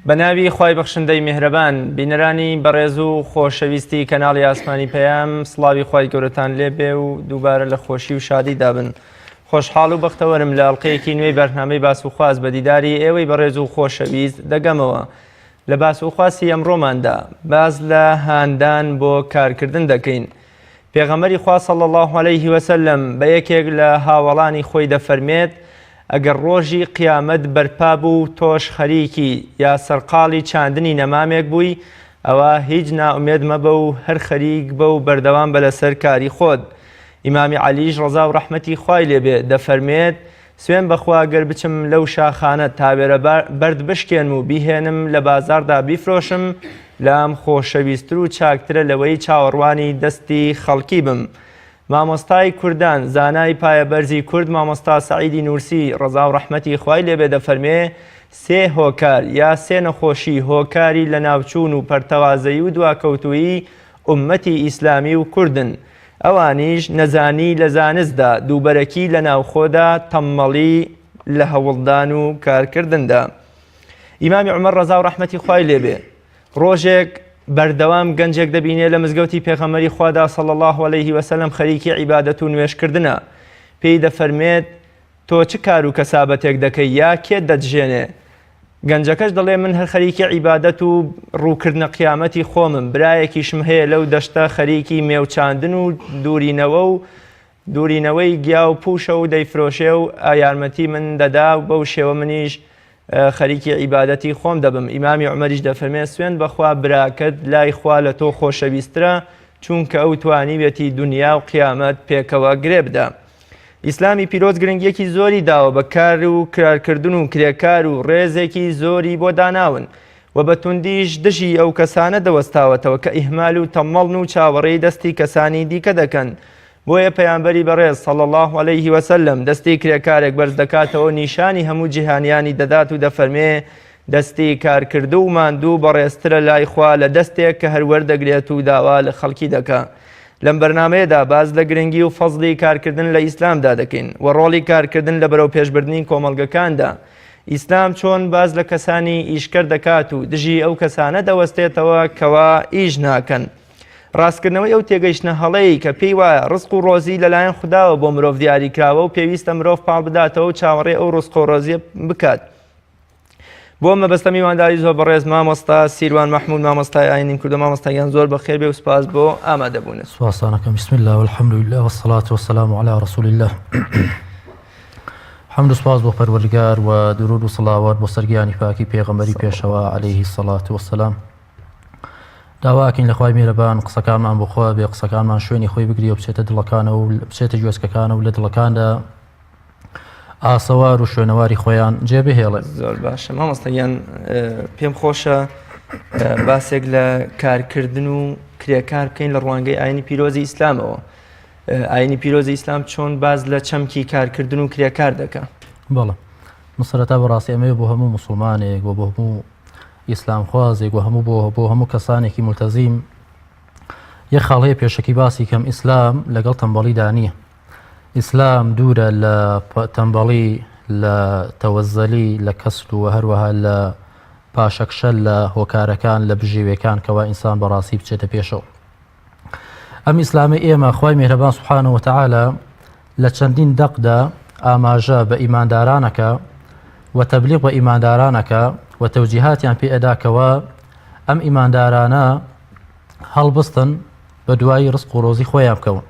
بە ناوی خوای بەخشندەی میهرەبان بینەرانی بەڕێز و خۆشەویستی کەناڵی ئاسمانی پەیام سڵاوی خوای گەورەتان لێبێ و دووبارە لە خۆشی و شادی دابن خۆشحاڵ و بەختەوەرم لە ئەڵلقەیەکی نوێی بەرنامەی باس و خواست بە دیداری ئێوەی بەڕێز و خۆشەویست دەگەمەوە لە باس و خواسی ئەمڕۆماندا باس لە هاندان بۆ کارکردن دەکەین پێغەمبەری خوا صلی اللە علیه وسلم بە یەکێک لە هاوەڵانی خۆی دەفەرمێت، ئەگەر ڕۆژی قیامەت بەرپا بوو تۆش خەریکی یا سەرقاڵی چاندنی نەمامێک بووی ئەوا هیچ نائومێد مەبە و هەر خەریک بە و بەردەوام بە لەسەر کاری خۆت. ئیمامی عەلیش ڕەزا و ڕەحمەتی خوای لێ بێ دەفەرمێت، سوێن بەخوا گەر بچم لەو شاخانە تاوێرە بەرد بشکێنم و بیهێنم لە بازاڕدا بیفرۆشم لام خۆشەویستر و چاکترە لەوەی چاوەڕوانی دەستی خەڵکی بم. مامۆستای کوردان، زانای پایەبەرزی کورد مامۆستا سەعیدی نوورسی ڕەزا و ڕەحمەتی خوای لێ بێ دەفەرمێ، سێ هۆکار یا سێ نەخۆشی هۆکاری لەناوچوون و پەرتەوازەیی و دواکەوتوویی ئوممەتی ئیسلامی و کوردن، ئەوانیش، نەزانی لە زانستدا، دووبەرەکی لە ناوخۆدا، تەممەڵی لە هەوڵدان و کارکردندا. ئیمامی عومەر ڕەزا و ڕەحمەتی خوای لێ بێ، ڕۆژێک بەردەوام گەنجێک دەبینێ لە مزگەوتی پێغەمبەری خوادا صلی اللە علیه وسلم خەریکی عیبادەت و نوێژکردنە، پێی دەفەرمێت، تۆ چ کار و کەسابەتێک دەکەی یا کێت دەتژێنێ؟ گەنجەکەش دەڵێ من هەر خەریکی عیبادەت و ڕووکردنە قیامەتی خۆمم، برایەکیشم هەیە لەو دەشتە خەریکی مێو چاندن و دوورینەوە و دوورینەوەی گیا و پووشە و دەیفرۆشێ و یارمەتی من دەدا و بەو شێوە منیش خەریکی عیبادەتی خۆم دەبم. ئیمامی عومەریش دەفەرمێ سوێند بەخوا براکەت لای خوا لە تۆ خۆشەویسترە، چونکە ئەو توانیویەتی دونیا و قیامەت پێکەوە گرێ بدا. ئیسلامی پیرۆز گرنگیەکی زۆری داوە بە کار و کارکردن و کرێکار و ڕێزێکی زۆری بۆ داناون و بە توندیش دژی ئەو کەسانە دەوەستاوەتەوە کە ئیهمال و تەمەڵن و چاوەڕێی دەستی کەسانی دیکە دەکەن بۆیە پەیامبەری بەڕێز صلی الله علیه وسلم دەستی کرێکارێک بەرز دەکاتەوە نیشانی هەموو جیهانیانی دەدات و دەفەرمێ دەستی کارکردو و ماندوو بەڕێزترە لای خوا لە دەستێک کە هەر وەردەگرێت و داوا لە خەڵکی دەکا. لەم بەرنامەیەدا باس لە گرنگی و فەزڵی کارکردن لە ئیسلامدا دەکەین و ڕۆڵی کارکردن لە بەرەوپێشبردنی کۆمەڵگەکاندا. ئیسلام چۆن باس لە کەسانی ئیشکەر دەکات و دژی ئەو کەسانە دەوەستێتەوە کەوا ئیش ناکەن. ڕاستکردنەوەی ئەو تێگەیشتنە هەڵەیەی کە پێی وایە ڕزق و ڕۆزی لەلایەن خوداوە بۆ مرۆڤ دیاریکراوە و پێویستە مرۆڤ پاڵ بداتەوە و چاوەڕێی ئەو ڕزق و ڕۆزیە بکات. بۆ مەبەستە میوانداری زۆر بەڕێز مامۆستا سیروان مەحمود مامۆستای ئاینیم کردو مامۆستا گیان زۆر بەخێر بێ و سپاس بۆ ئامادەبوونت. سپاستانەکەم بسم الله والحمد لله والصلاة والسلام على رسول الله حمد و سپاس بۆ پەروەردگار و درود و سڵاوات بۆ سەرگیانی پاکی پێغەمبەری پێشەوا عليه الصلاة والسلام داواکەین لە خوای میرەبان قسەکانمان بۆ خوا بێ قسەکانمان شوێنی خۆی بگری و بچێتە دڵەکانە و بچێتە گوێچکەکانە و لە دڵەکاندا ئاسەوار و شوێنەواری خۆیان جێ بهێڵێ. زۆر باشە مامۆستا گیان پێم خۆشە باسێک لە کارکردن و کرێکار بکەین لە ڕوانگەی ئاینی پیرۆزی ئیسلامەوە ئاینی پیرۆزی ئیسلام چۆن باز لە چەمکی کارکردن و کرێکار دەکە بەڵێ من سەرەتا بەڕاستی ئەمەوێ بۆ هەموو مسلمانێک و بۆ هەموو ئیسلامخوازێک و هەموو بۆ بۆ هەموو کەسانێکی ملتەزیم یەک خاڵ هەیە پێشەکی باسی کەم ئیسلام لەگەڵ تەمبەڵیدا نییە ئیسلام دوورە لە تەمبەڵی، لە تەوەزەلی، لە کەسل و هەروەها لە پاشەکشە لە هۆکارەکان، لە بژێویەکان کەوا ئینسان بەڕاستی بچێتە پێشەوە. ئەم ئیسلامەی ئێمە خوای میهرەبان سبحانە وتعالی لە چەندین دەقدا ئاماژە بە ئیماندارانەکە و تەبلیغ بە ئیماندارانەکە و تەوجیهاتیان پێ ئەدا کەوا ئەم ئیماندارانە هەڵبستن بە دوای ڕزق و ڕۆزی خۆیان بکەون.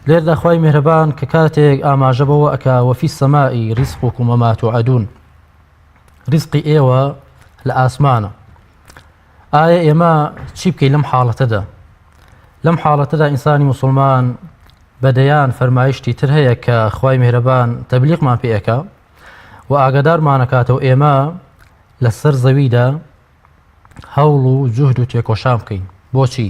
لێردا خوای میهرەبان کە کاتێک ئاماژە بەوە ئەکا وفی السماء رزقكم وما توعدون ڕزقی ئێوە لە ئاسمانە ئایا ئێمە چی بکەین لەم حاڵەتەدا لەم حاڵەتەدا ئینسانی مسلمان بەدەیان فەرمایشتی تر هەیە کە خوای میهرەبان تەبلیغمان پێ ئەکا و ئاگادارمانەکاتەوە ئێمە لەسەر زەویدا هەوڵ و جوهد و تێکۆشان بکەین بۆچی؟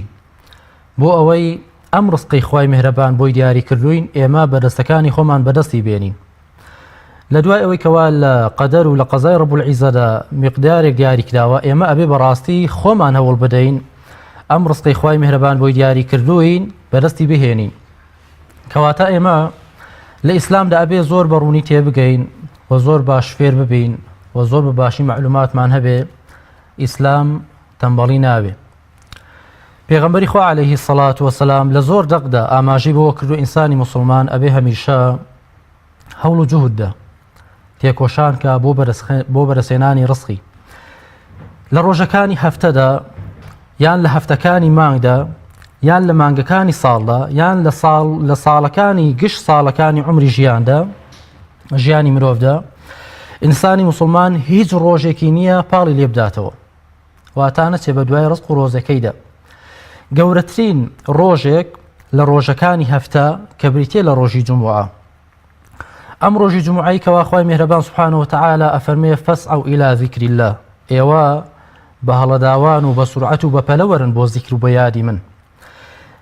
بۆ ئەوەی ئەم ڕزقەی خوای میهرەبان بۆی دیاری کردوین ئێمە بە دەستەکانی خۆمان بەدەستی بێنین لە دوای ئەوەی کەوا لە قەدەر و لە قەزای ڕەب العیزەدا میقدارێک دیاری کراوە ئێمە ئەبێ بەڕاستی خۆمان هەوڵ بدەین ئەم ڕزقەی خوای میهرەبان بۆی دیاری کردوین بەدەستی بهێنین کەواتە ئێمە لە ئیسلامدا ئەبێ زۆر بە ڕوونی تێبگەین و زۆر باش فێر ببین و زۆر بە باشی مەعلوماتمان هەبێ. ئیسلام تەمبەڵی ناوێ. پێغەمبەری خوا عەلەیهی سەڵات وەسەلام لە زۆر دەقدا ئاماژەی بەوە کردو ئینسانی موسڵمان ئەبێ هەمیشە هەوڵ و جوهد دا تێکۆشان کە بۆ بۆ بەرەسێنانی ڕزقی لە ڕۆژەکانی هەفتەدا یان لە هەفتەکانی مانگدا یان لە مانگەکانی ساڵدا یان لە ساڵ لە ساڵەکانی گشت ساڵەکانی عمری ژیاندا ژیانی مرۆڤدا ئینسانی مسلمان هیچ ڕۆژێکی نییە پاڵی لێ بداتەوە واتا نەچێ بە دوای ڕزق و ڕۆزەکەیدا. گەورەترین ڕۆژێک لە ڕۆژەکانی هەفتە کە بریتە لە ڕۆژی جمعە. ئەم ڕۆژی جمعەی کەوا خوای میهرەبان سبحانه وتعالی ئەفەرمێ فاسعوا الی ذکر الله ئێوە بە هەڵەداوان و بە سورعەت و بە پەلە وەرن بۆ زیکر و بە یادی من.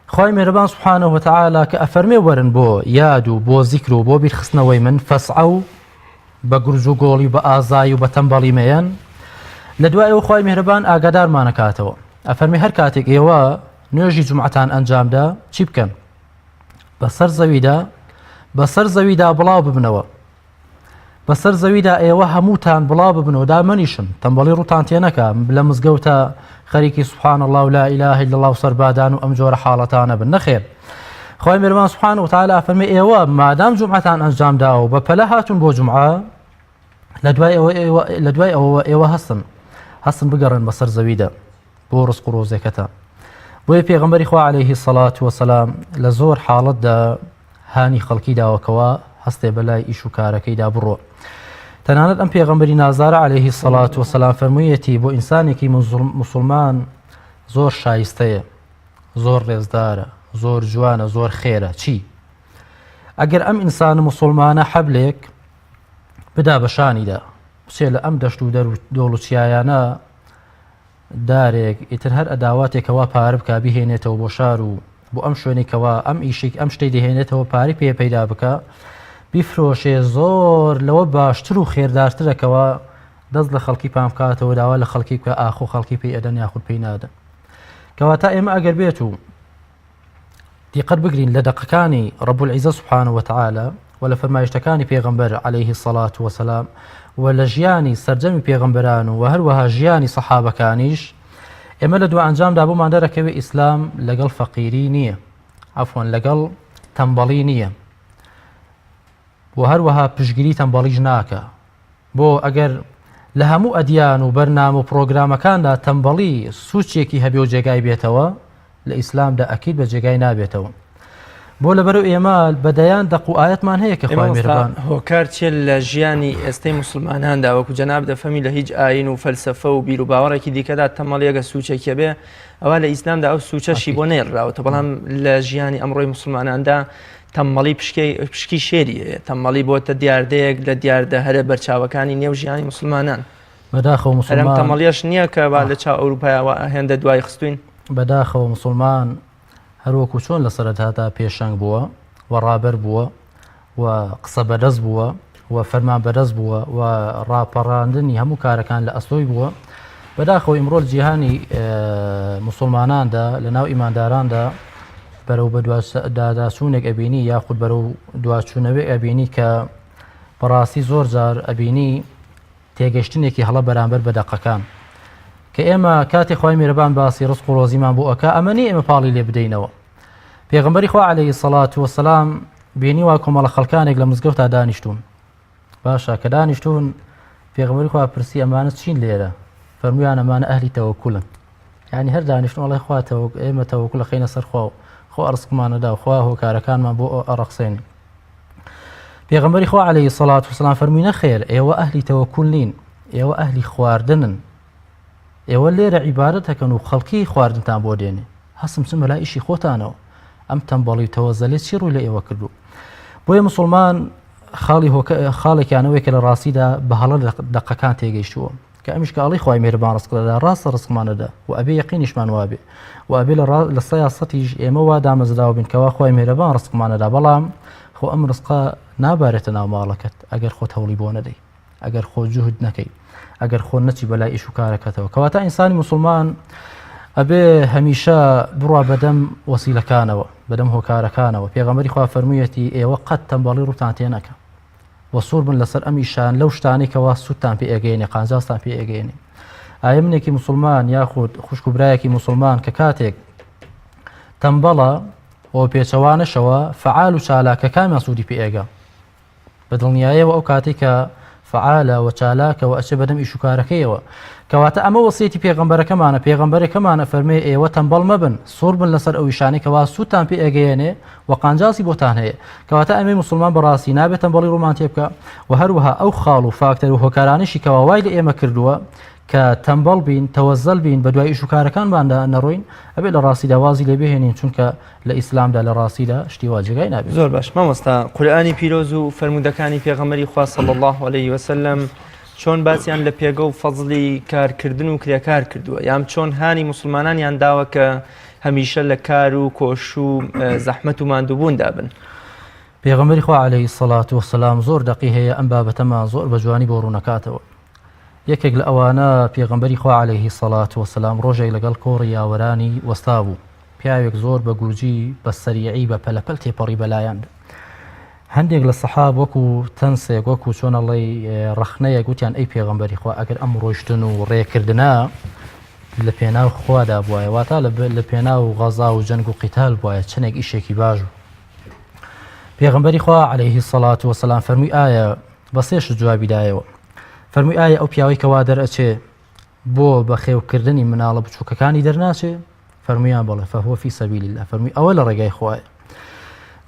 خوای میهرەبان سبحانه وتعالی کە ئەفەرمێ وەرن بۆ یاد و بۆ زیکر و بۆ بیرخستنەوەی من فاسعوا بە گورج و گۆڵی و بە ئازایی و بە تەمبەڵی مەیەن. لە دوای ئەوە خوای میهرەبان ئاگادارمان ئەکاتەوە ئەفەرمێ هەر کاتێک ئێوە نوێژی جومعەتان ئەنجامدا چی بکەن؟ بەسەر زەویدا بەسەر زەویدا بڵاو ببنەوە بەسەر زەویدا ئێوە هەمووتان بڵاو ببنەوە دامەنیشن تەمبەڵی ڕووتان تێنەکە لە مزگەوتە خەریکی سبحان الله و لا اله الا الله و سەربادان و ئەم جۆرە حاڵەتانە بن نەخێر خوای میهرەبان سبحانە وتعالی ئەفەرمێ ئێوە مادام جومعەتان ئەنجام داوە و بە پەلە هاتوون بۆ جومعە لە دوای ئەوە ئێوە لە دوای ئەوەوە ئێوە هەستن هەستن بگەڕێن بەسەر زەویدا بۆ ڕزق و ڕۆزێکەتان بۆیە پێغەمبەری خوا عەلەیهی سەڵات وەسەلام لە زۆر حاڵەتدا هانی خەڵکی داوەکەوە هەستێ بەلای ئیش و کارەکەیدا بڕۆ تەنانەت ئەم پێغەمبەری نازارە عەلەیهی سەڵات وەسەلام فەرموویەتی بۆ ئینسانێکی موسڵمان زۆر شایستەیە زۆر ڕێزدارە زۆر جوانە زۆر خێرە چی ئەگەر ئەم ئینسانە موسڵمانە حەبلێک بدا بە شانیدا بچێ لە ئەم دەشت و دەر و دۆڵ و چیایانە دارێک ئیتر هەر ئەداواتێکەوە پارە بکە بهێنێتەوە بۆ شار و بۆ ئەم شوێنێکەوە ئەم ئیشێک ئەم شتەی دەهێنێتەوە پارەی پێ پەیدا بکە بیفرۆشێ زۆر لەوە باشتر و خێردارترەکەوە دەست لە خەڵکی پان بکاتەوە داوا لە خەڵکی بکە ئاخۆ خەڵکی پێی ئەدەن یاخود پێی نادەن کەواتە ئێمە ئەگەر بێت و دیقەت بگرین لە دەقەکانی رب العزە سبحانه وتعالى و لە فەرمایشتەکانی پێغەمبەر علیه الصلاة والسلام و لە ژیانی سەرجەمی پێغەمبەران و هەروەها ژیانی سەحابەکانیش ئێمە لە دو ئەنجامدا بۆمان دەرەکەوێ ئیسلام لەگەڵ فەقیری نییە عفوا لەگەڵ تەمبەڵی نییە و هەروەها پشگیری تەمبەڵیش ناکە بۆ ئەگەر لە هەموو ئەدیان و بەرنامە و پڕۆگرامەکاندا تەمبەڵی سوچێکی هەبێ و جێگای بێتەوە، لە ئیسلامدا ئەکید بە جێگای نابێتەوە. بۆ لەبەرو ئێمە بە دەیان دەق و ئایەتمان هەیە کە خوای میهرەبان. هۆکار چیە لە ژیانی ئێستەی موسڵماناندا وەکو جەناب دەفەمی لە هیچ ئایین و فەلسەفە و بیروباوەڕێکی دیکەدا تەمەڵی ئەگەر سوچێک هەبێ ئەوا لە ئیسلامدا ئەو سوچەشی بۆ نەهێڵراوەتەوە بەڵام لە ژیانی ئەمڕۆی موسڵماناندا تەممەڵی پشکەی پشکی شێری هەیە تەممەڵی بۆتە دیاردەیەک لە دیاردە هەرە بەرچاوەکانی نێو ژیانی موسڵمانان. بەداخەوە هەر ئەم موسڵمان تەمەڵیەش نییە کە وا لە چاو ئەوروپایەوە هێندە دوای خستوین؟ بەداخەوە موسڵمان هەروەکو چۆن لە سەرەتادا پێشەنگ بووە و ڕابەر بووە و قسە بەدەست بووە و فەرمان بەدەست بووە و ڕاپەڕاندنی هەموو کارەکان لە ئەستۆی بووە بەداخەوە ئیمڕۆ لە جیهانی موسڵماناندا لە ناو ئیمانداراندا بەرەو بەدواداچوونێک ئەبینی یاخود بەرەو دواچوونەوەی ئەبینی کە بەڕاستی زۆر جار ئەبینی تێگەشتنێکی هەڵە بەرامبەر بە دەقەکان کە ئێمە کاتی خوای میرەبان باسی ڕزق و ڕۆزیمان بۆ ئەکا ئەمە نیە ئێمە پاڵی لێ بدەینەوە پێغەمبەری خوا عەلەیهی سەڵات وەسەلام بینی وا کۆمەڵە خەڵکانێک لە مزگەوتا دانیشتوون باشە کە دانیشتوون پێغەمبەری خوا پرسی ئەمانە چین لێرە فەرموویان ئەمانە ئەهلی تەوەکولن یعنی هەر دانیشتن ئەڵێ خوا تەوەک ئێمە تەوەکول ئەخەینە سەر خوا و خۆ ئەڕزقمانەدا و خوا هۆکارەکانمان بۆ ئەڕەخسێنی پێغەمبەری خوا عەلەیهی سەڵات وسلام فەرمووی نەخێر ئێوە ئەهلی تەوەکول نین ئێوە ئەهلی خواردنن ئێوە لێرە عیبادەت ئەکەن و خەڵکی خواردنتان بۆ دێنێ هەستم چم بەلای ئیشی خۆتانەوە ئەم تەمبەڵی و تەوەزەلێ چی ڕووی لە ئێوە کردو بۆیە مسلمان خاڵی خاڵێکیانەوەی کە لە ڕاستیدا بە هەڵە دەقەکان تێگەیشتووە کە ئەمیش کە ئەڵی خوای میهرەبان ڕزق دەدا ڕاستە ڕزقمانەدا و ئەبێ یەقینیشمان وابێ و ئەبێ لە سەیا سەتیش ئێمە وا دامەزراوە بین کەوا خوای میهرەبان ڕزقمانەدا بەڵام خۆ ئەم ڕزقە نابارێتە ناو ماڵەکەت ئەگەر خۆت هەوڵی بۆ نەدەی ئەگەر خۆ جوهد نەکەی ئەگەر خۆ نەچی بەلای ئیش و کارەکەتەوە کەواتە ئینسانی موسڵمان ئەبێ هەمیشە بڕوا بەدەم وەسیلەکانەوە بەدەم هۆکارەکانەوە پێغەمبەری خوا فەرموویەتی ئێوە قەت تەمبەڵی ڕووتان تێ نەکە وە سوور بن لەسەر ئەم ئیشان لەو شتانەی کەوا سوودتان پێ ئەگەیەنێ قانجازتان پێ ئەگەیەنێ. ئایا منێکی موسڵمان یاخود خوشک و برایەکی موسڵمان کە کاتێک تەمبەڵە و پێچەوانەشەوە فەعال و چالاکە کامیان سوودی پێ ئێگا؟ بە دڵنیایەوە ئەو کاتێک کە فعالە و چالاکە و ئەچێ بەدەم ئیش و کارەکەیەوە. کەواتە ئەمە وەسیەتی پێغەمبەرەکەمانە، پێغەمبەرەکەمان ئەفەرمێ ئێوە تەمبەڵ مەبن، سوور بن لەسەر ئەو ئیشانەی کەوا سوودتان پێ ئەگەیەنێ و قانجازی بۆتان هەیە. کەواتە ئەمەی موسڵمان بەڕاستی نابێ تەمبەڵی ڕوومان تێ بکا و هەروەها ئەو خاڵ و فاکتەر و هۆکارانەشی کەوا وای لە ئێمە کردووە کە تەمبەڵ بین، تەوەزەل بین، بەدوای ئیش و کارەکانماندا نەڕۆین، ئەبێ لە ڕاستیدا وازی لێ بهێنین، چونکە لە ئیسلامدا لە ڕاستیدا شتی وا جێگای نابێت. زۆر باش مامۆستا قورئانی پیرۆز و فەرموودەکانی پێغەمبەری خوا صلی اللە علیه وسلم چۆن باسیان لە پێگە و فەزڵی کارکردن و کرێکار کردووە یان چۆن هانی موسڵمانانیان داوە کە هەمیشە لە کار و کۆش و زەحمەت و ماندووبووندا بن؟ پێغەمبەری خوا علیه الصلاة والسلام زۆر دەقی هەیە ئەم بابەتەمان زۆر بە جوانی بۆ ڕوونەکاتەوە. یەکێک لە ئەوانە پێغەمبەری خوا علیه الصلاة والسلام ڕۆژێک لەگەڵ کۆڕی یاوەرانی وەستابوو پیاوێک زۆر بە گورجی بە سەریعی بە پەلەپەل تێپەڕی بەلایاندا. هەندێک لە سەحاب وەکو تەنسێک وەکو چۆن ئەڵێی ڕەخنەیەک وتیان ئەی پێغەمبەری خوا ئەگەر ئەم ڕۆیشتن و ڕێکردنە لە پێناو خوادا بوایە واتا لە پێناو غەزا و جەنگ و قیتال بوایە چەندێک ئیشێکی باش بوو. پێغەمبەری خوا عەلەیهی سەڵات وەسەلام فەرمووی ئایا بە سێ شت جوابی دایەوە فەرمووی ئایا ئەو پیاوەی کەوا دەرئەچێ بۆ بەخێوکردنی مناڵە بچووکەکانی دەرناچێ؟ فەرموویان بەڵێ فهو فی سبیل اللە فەرمووی ئەوە لە ڕێگای خوایە.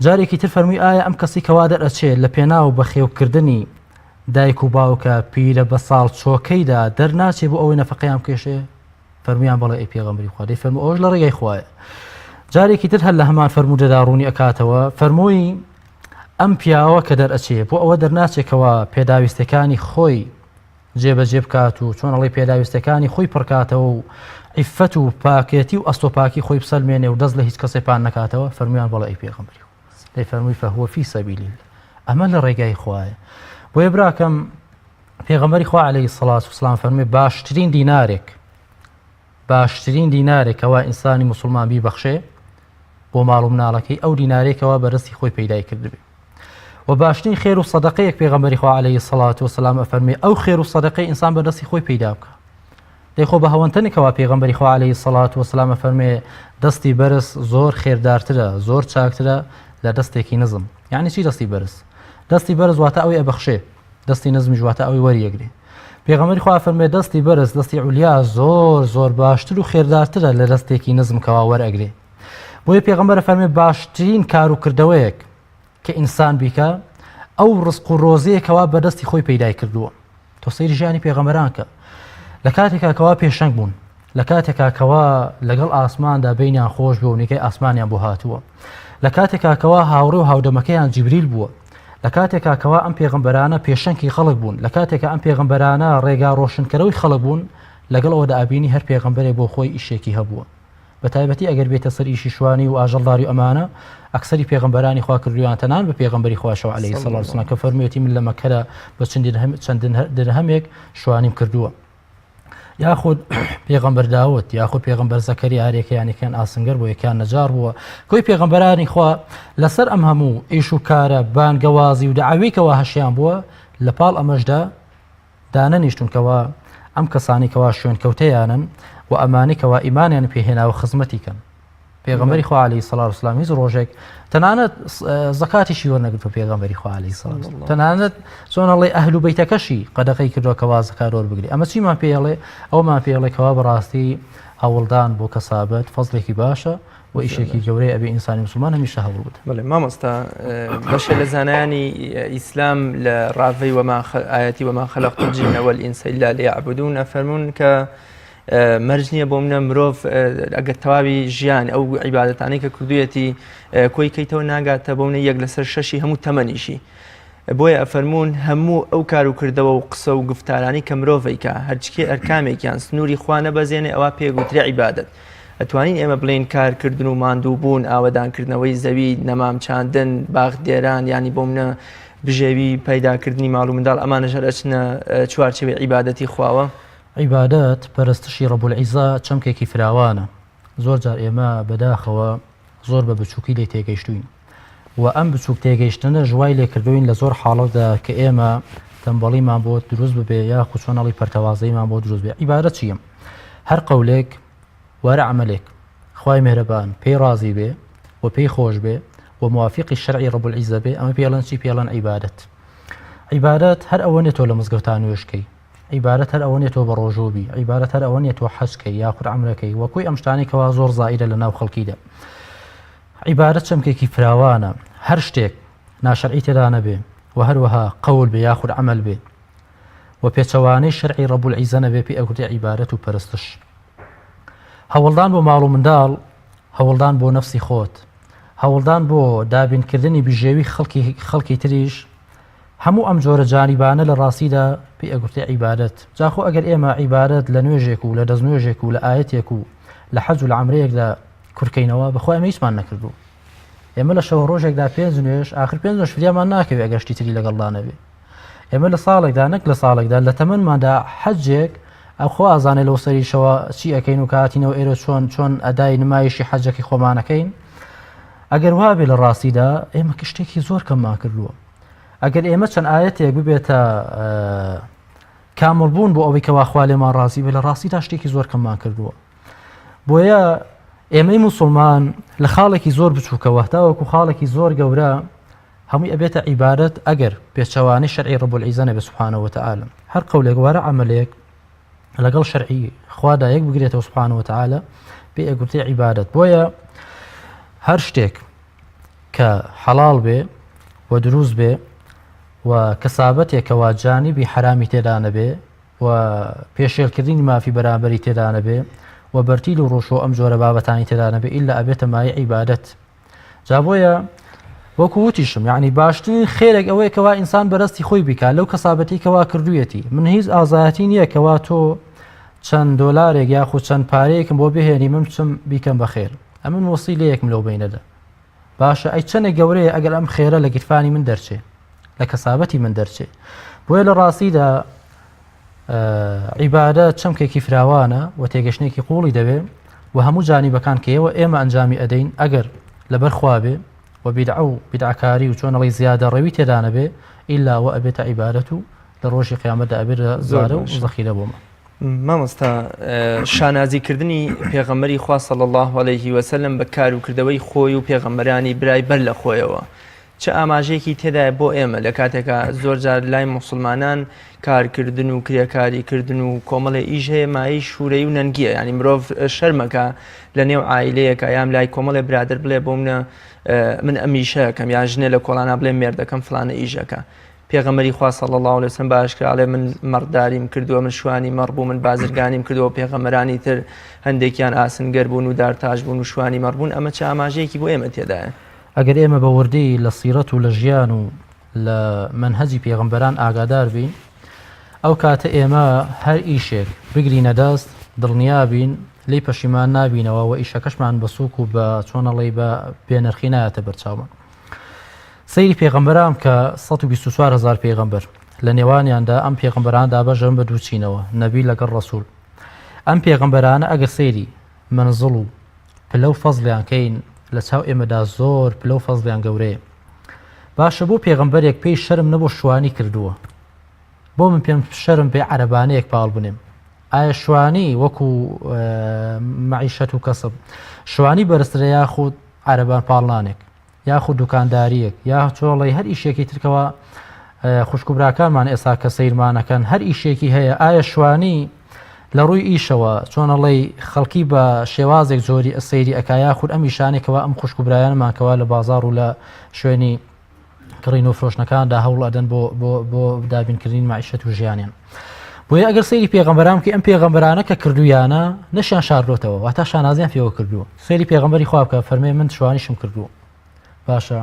جارێکی تر فەرمووی ئایا ئەم کەسی کەوا دەرئەچێ لە پێناو بەخێوکردنی دایک و باوکە پیرە بە ساڵ چۆکەیدا دەرناچێ بۆ ئەوەی نەفەقەیان بکێشێ؟ فەرموویان بەڵێ ئەی پێغەمبەری خوا. دەی فەرموو ئەوەش لە ڕێگای خوایە. جارێکی تر هەر لە هەمان فەرموودەدا ڕوونی ئەکاتەوە فەرمووی ئەم پیاوە کە دەرئەچێ بۆ ئەوە دەرناچێکەوە پێداویستەکانی خۆی جێبەجێ بکات و چۆن ئەڵێی پێداویستیەکانی خۆی پڕکاتەوە و عیفەت و پاکێتی و ئەستۆپاکی خۆی بسەلمێنێ و دەست لە هیچ کەسێ پان نەکاتەوە، فەرموویان بەڵێ ئەی پێغەمبەری خوا. دەی فەرمووی فهو فی سبیل اللە ئەمە لە ڕێگای خوایە. بۆیە براکەم پێغەمبەری خوا عەلەیهی سڵات وسلام فەرمووی باشترین دینارێک باشترین دینارێک کەوا ئینسانی موسڵمان بیبەخشێ بۆ ماڵ و مناڵەکەی ئەو دینارێکەوە بەرەستی خۆی پەیدای کردبێ. وە باشترین خێر و سەدەقەیەک پێغەمبەری خوا عەلەیهی سەڵات وسلام ئەفەرمێ ئەو خێر و سەدەقەی ئینسان بە دەستی خۆی پەیدا بکا. دەی خۆ بە هەوەنتەنی کەوا پێغەمبەری خوا عەلەیهی سەڵات وسلام ئەفەرمێ دەستی بەرز زۆر خێردارترە زۆر چاکترە لە دەستێکی نزم. یعنی چی دەستی بەرز؟ دەستی بەرز واتە ئەوەی ئەبەخشێ، دەستی نزمیش واتە ئەوەی وەریەگرێ. پێغەمبەری خوا ئەفەرمێ دەستی بەرز دەستی عولیا زۆر زۆر باشتر و خێردارترە لە دەستێکی نزم کەوا وەرئەگرێ. بۆیە پێغەمبەر ئەفەرمێ باشترین کار و کردەوەیەک کە ئینسان بیکا ئەو ڕزق و ڕۆزیە کەوا بەدەستی خۆی پەیدای کردووە. تۆ سەیری ژیانی پێغەمبەران کە لە کاتێکا کەوا پێشەنگ بوون، لە کاتێکا کەوا لەگەڵ ئاسماندا بینیان خۆش بوو و نیگای ئاسمانیان بۆ هاتووە، لە کاتێکا کەوا هاوڕێ و هاودەمەکەیان جیبریل بووە، لە کاتێکا کەوا ئەم پێغەمبەرانە پێشەنگی خەڵک بوون، لە کاتێکا ئەم پێغەمبەرانە ڕێگا ڕۆشنکەرەوەی خەڵک بوون، لەگەڵ ئەوەدا ئەبینی هەر پێغەمبەرێک بۆ خۆی ئیشێکی هەبووە. بە تایبەتی ئەگەر بێتە سەر ئیشی شوانی و ئاژەڵداری و ئەمانە ئەکسەری پێغەمبەرانی خوا کردویان تەنان بە پێغەمبەری خواشەوە عەلەیهی سەڵات وسلام کە فەرموویەتی من لە مەککەدا بە چەند درهەمێک شوانیم کردووە. یاخود پێغەمبەر داود یاخود پێغەمبەر زەکەریا هەرێکیان یەکیان ئاسنگەر بوو یەکیان نەجار بووە کۆی پێغەمبەرانی خوا لەسەر ئەم هەموو ئیش و کارە بانگەوازی و دەعویکەوە هەشیان بووە لە پاڵ ئەمەشدا دانەنیشتوون کەوا ئەم کەسانەی کەوا شوێنکەوتەیانن و ئەمانەی کەوا ئیمانیان پێ هێناوە خزمەتی کەن. پێغەمبەری خوا عەلەیهی سەڵات وسلام هیچ ڕۆژێک تەنانەت زەکاتیشی وەرنەگرتووە پێغەمبەری خوا عەلەیهی سەڵات وسلام تەنانەت چۆن ئەڵێ ئەهل و بەیتەکەشی قەدەغەی کردووە کەوا زەکات وەربگری. ئەمە چیمان پێ ئەڵێ؟ ئەومان پێ ئەڵێ کەوا بەڕاستی هەوڵدان بۆ کەسابەت فەزڵێکی باشە و ئیشێکی گەورەیە ئەبێ ئینسانی موسڵمان هەمیشە هەوڵ بدە. بەڵێ مامۆستا بەشێ لە زانایانی ئیسلام لە ڕاڤەی وما ئایەتی وما خلقت الجن والإنس إلا ليعبدون ئەفەرموون کە مەرج نییە بۆ منە مرۆڤ ئەگەر تەواوی ژیان ئەو عیبادەتانەی کە کردویەتی کۆی کەیتەوە ناگاتە بۆ منە یەک لەسەر شەشی هەموو تەمەنیشی. بۆیە ئەفەرموون هەموو ئەو کار و کردەوە و قسە و گفتارانەی کە مرۆڤ ئەیکا هەرچکێ ئەرکامێکیان سنووری خوا نەبەزێنێ ئەوا پێ گوترێ عیبادەت. ئەتوانین ئێمە بڵێین کار کردن و ماندوو بوون، ئاوەدان کردنەوەی زەوی، نەمام چاندن، باخ دێران یانی بۆ منە بژێوی پەیدا کردنی ماڵ و منداڵ ئەمانەش هەر ئەچنە چوارچێوەی عیبادەتی خواوە؟ عیبادەت، پەرستشی رب العزە چەمکێکی فراوانە. زۆر جار ئێمە بەداخەوە زۆر بە بچووکی لێی تێگەیشتووین و ئەم بچووک تێگەیشتنەش وای لێکردووین لە زۆر حاڵەتدا کە ئێمە تەمبەڵیمان بۆ دروست ببێ یاخود چۆن ئەڵی پەرتەوازەیمان بۆ دروست بێ. عیبادەت چییە؟ هەر قەولێک و هەر عەمەلێک خوای میهرەبان پێی ڕازی بێ و پێی خۆش بێ و موافیقی شەرعی رب العزە بێ ئەمە پێی ئەڵێن چی؟ پێی ئەڵێن عیبادەت. عیبادەت هەر ئەوە نیە تۆ لە مزگەوتا نوێژ کەی، عیبادەت هەر ئەوە نیە تۆ بەڕۆژوو بی، عیبادەت هەر ئەوە نیە تۆ حەج کەی یاخود عەمرە کەی و کۆی ئەم شتانەی کەوا زۆر زائیرە لە ناو خەڵکیدا. عیبادەت چەمکێکی فراوانە، هەر شتێک ناشەرعی تێدا نەبێ و هەروەها قەول بێ یاخود عەمەل بێ و پێچەوانەی شەرعی رب العزە نەبێ پێی ئەگوترێ عیبادەت و پەرستش. هەوڵدان بۆ ماڵ و منداڵ، هەوڵدان بۆ نەفسی خۆت، هەوڵدان بۆ دابینکردنی بژێوی خەڵکی خەڵکی تریش، هەموو ئەم جۆرە جانیبانە لە ڕاستیدا پێی ئەگوترێ عیبادەت. جا خۆ ئەگەر ئێمە عیبادەت لە نوێژێک و لە دەستنوێژێک و لە ئایەتێک و لە حەج و لە عەمرەیەکدا کورتکەینەوە، بەخوا ئێمە هیچمان نەکردووە. ئێمە لە شەوە ڕۆژێکدا پێنج نوێژ، ئاخر پێنج نوێژ فریامان ناکەوێ ئەگەر شتی تری لەگەڵدا نەبێ. ئێمە لە ساڵێکدا نەک لە ساڵێکدا لە تەمەنماندا حەجێک ئەو خۆ ئازانێ لەو سەریشەوە چی ئەەکەین و کاتینەوە ئێرە چۆن چۆن ئەدای نمایشی حەجەکەی خۆمانەکەین ئەگەر وابێ لە ڕاستیدا ئێمە شتێکی زۆر کەممان کردووە ئەگەر ئێمە چەند ئاەتێک ببێتە کامڵ بوون بۆ ئەوەی کەوا خوا لێمان ڕازی بێ لە ڕاستیدا شتێکی زۆر کەممان کردووە بۆیە ئێمەی موسڵمان لە خاڵێکی زۆر بچووکەوە تاوەکو خاڵێکی زۆر گەورە هەمووی ئەبێتە عیبادەت ئەگەر پێچەوانەی شەرعی رب العزە نەبێ سبحانە وتعالی هەر قەولێک وارە عەمەلێک لەگەڵ شەرعی خوادا یەک بگرێتەوە سبحانە وتعالی پێ ئەگوترێ عیبادەت بۆیە هەر شتێک کە حەڵاڵ بێ و دروست بێ و کەسابەتێکەوە جانیبی حرامی تێدا نەبێ و پێشێلکردنی مافی بەرامبەری تێدا نەبێ و بەرتیل و ڕۆشۆ ئەم جۆرە بابەتانی تێدا نەبێ ئیلا ئەبێتە مایە عیبادەت جا بۆیە وەکو وتیشم یعنی باشترین خێرێک ئەوەیە کەوا ئینسان بەرەستی خۆی بیکا لەو کەسابەتی کەوا کردوویەتی من هیچ ئازایەتی نییە کەوا تۆ چەند دۆلارێک یاخود چەند پارەیەکم بۆ بهێنی من بچم بیکەم بە خێر ئەمن وەسیلەیەکم لەو بینەدا باشە ئەی چەندێک گەورەیە ئەگەر ئەم خێرە لە گیرفانی من دەرچێ لە کەسابەتی من دەرچێ بۆیە لە ڕاستیدا عیبادە چەمکێکی فراوانە و تێگەشتنێکی قوڵی دەوێ و هەموو جانیبەکان کە ئێوە ئێمە ئەنجامی ئەدەین ئەگەر لەبەر خوا بێ و بیدعە و بیدعەکاری و چۆنەڵی زیادە ڕەوی تێدا نەبێ ئیلا وە ئەبێتە عیبادەت و لە ڕۆژی قیامەتدا ئەبێتە زۆر زارە و باشە. زەخیرە بۆمان. مامۆستا شانازی کردنی پێغەمبەری خوا صلی اللە علیه وسلم بە کار و کردەوەی خۆی و پێغەمبەرانی برای بەر لە خۆیەوە چ ئاماژەیەکی تێدایە بۆ ئێمە لە کاتێکا زۆر جار لای موسڵمانان کارکردن و کرێکاری کردن و کۆمەڵێ ئیش هەیە مایەی شوورەی و نەنگیە یعنی مرۆڤ شەرمەکە لە نێو عایلەیەکە یان لای کۆمەڵێ برادر بڵێ بۆ منە من ئەمیشەکەم یان ژنێ لە کۆڵانە بڵێ مێردەکەم فلانە ئیشەکە پێغەمبەری خوا صلی اللە علیه وسلم بە ئاشکرا ئەڵێ من مەڕداریم کردووە من شوانی مەڕ بوو من بازرگانیم کردووە پێغەمبەرانی تر هەندێکیان ئاسنگەر بوون و دارتاش بوون و شوانی مەڕ بوون ئەمە چ ئاماژەیەکی بۆ ئێمە تێدایە؟ ئەگەر ئێمە بە وردی لە سیرەت و لە ژیان و لە مەنهەجی پێغەمبەران ئاگادار بین ئەو کاتە ئێمە هەر ئیشێک بگرینە دەست دڵنیا بین لێی پەشیمان نابینەوە و ئیشەکەشمان بە سووک و بە چۆنەڵی بە بێنرخی نایەتە بەرچاومان. سەیری پێغەمبەران بکە 124 هزار پێغەمبەر لە نێوانیاندا ئەم پێغەمبەران دابەشن بە دوو چینەوە نەبی لەگەڵ ڕەسوول ئەم پێغەمبەرانە ئەگەر سەیری مەنزڵ و پلە و فەزڵیان کەین لە چاو ئێمەدا زۆر پلە و فەزڵیان گەورەیە باشە بۆ پێغەمبەرێک پێی شەرم نەبۆ شوانی کردووە بۆ من پێم شەرم بێ عەرەبانەیەک پاڵ بنێم ئایا شوانی وەکو مەعیشەت و کەسب شوانی بەرزترە یاخود عەرەبان پاڵنانێک یاخود دوکانداریەک یا چۆڵی هەر ئیشێکی ترکەوە خوشک و براکانمان ئێستا کە سەیرمانەکەن هەر ئیشێکی هەیە ئایا شوانی لە ڕووی ئیشەوە چۆنەڵی خەڵکی بە شێوازێک جۆری سەیری ئەک یاخود ئەم ئیشانێکەوە ئەم خوشک و برایانمانکەوە لە بازار و لە شوێنی کڕین و فرۆشتنەکاندا هەوڵ ئەدەن بۆ بۆ بۆ دابینکردنی مەعیشەت و ژیانیان بۆیە ئەگەر سەیری پێغەمبەران بکەی ئەم پێغەمبەرانە کە کردویانە نەشیان شاردۆتەوە واتا شانازیان پێوە کردووە سەیری پێغەمبەری خوا بکە فەرمێ من شوانیشم کردووە باشە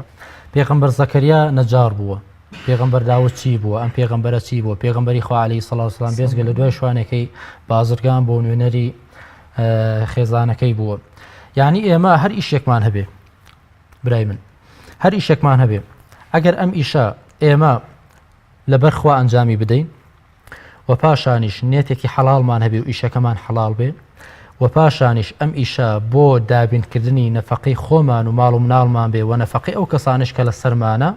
پێغەمبەر زەکەریا نەجار بووە پێغەمبەر داود چی بووە ئەم پێغەمبەرە چی بووە پێغەمبەری خوا عەلەیهی سڵاو سلام بێزگە لە دوای شوانەکەی بازرگان بۆ نوێنەری خێزانەکەی بووە یعنی ئێمە هەر ئیشێکمان هەبێ برای من هەر ئیشێکمان هەبێ ئەگەر ئەم ئیشە ئێمە لەبەر خوا ئەنجامی بدەین و پاشانیش نێتێکی حەڵاڵمان هەبێ و ئیشەکەمان حەڵاڵ بێ و پاشانیش ئەم ئیشە بۆ دابینکردنی نەفەقەی خۆمان و ماڵ و مناڵمان بێ و نەفەقەی ئەو کەسانش کە لە سەرمانە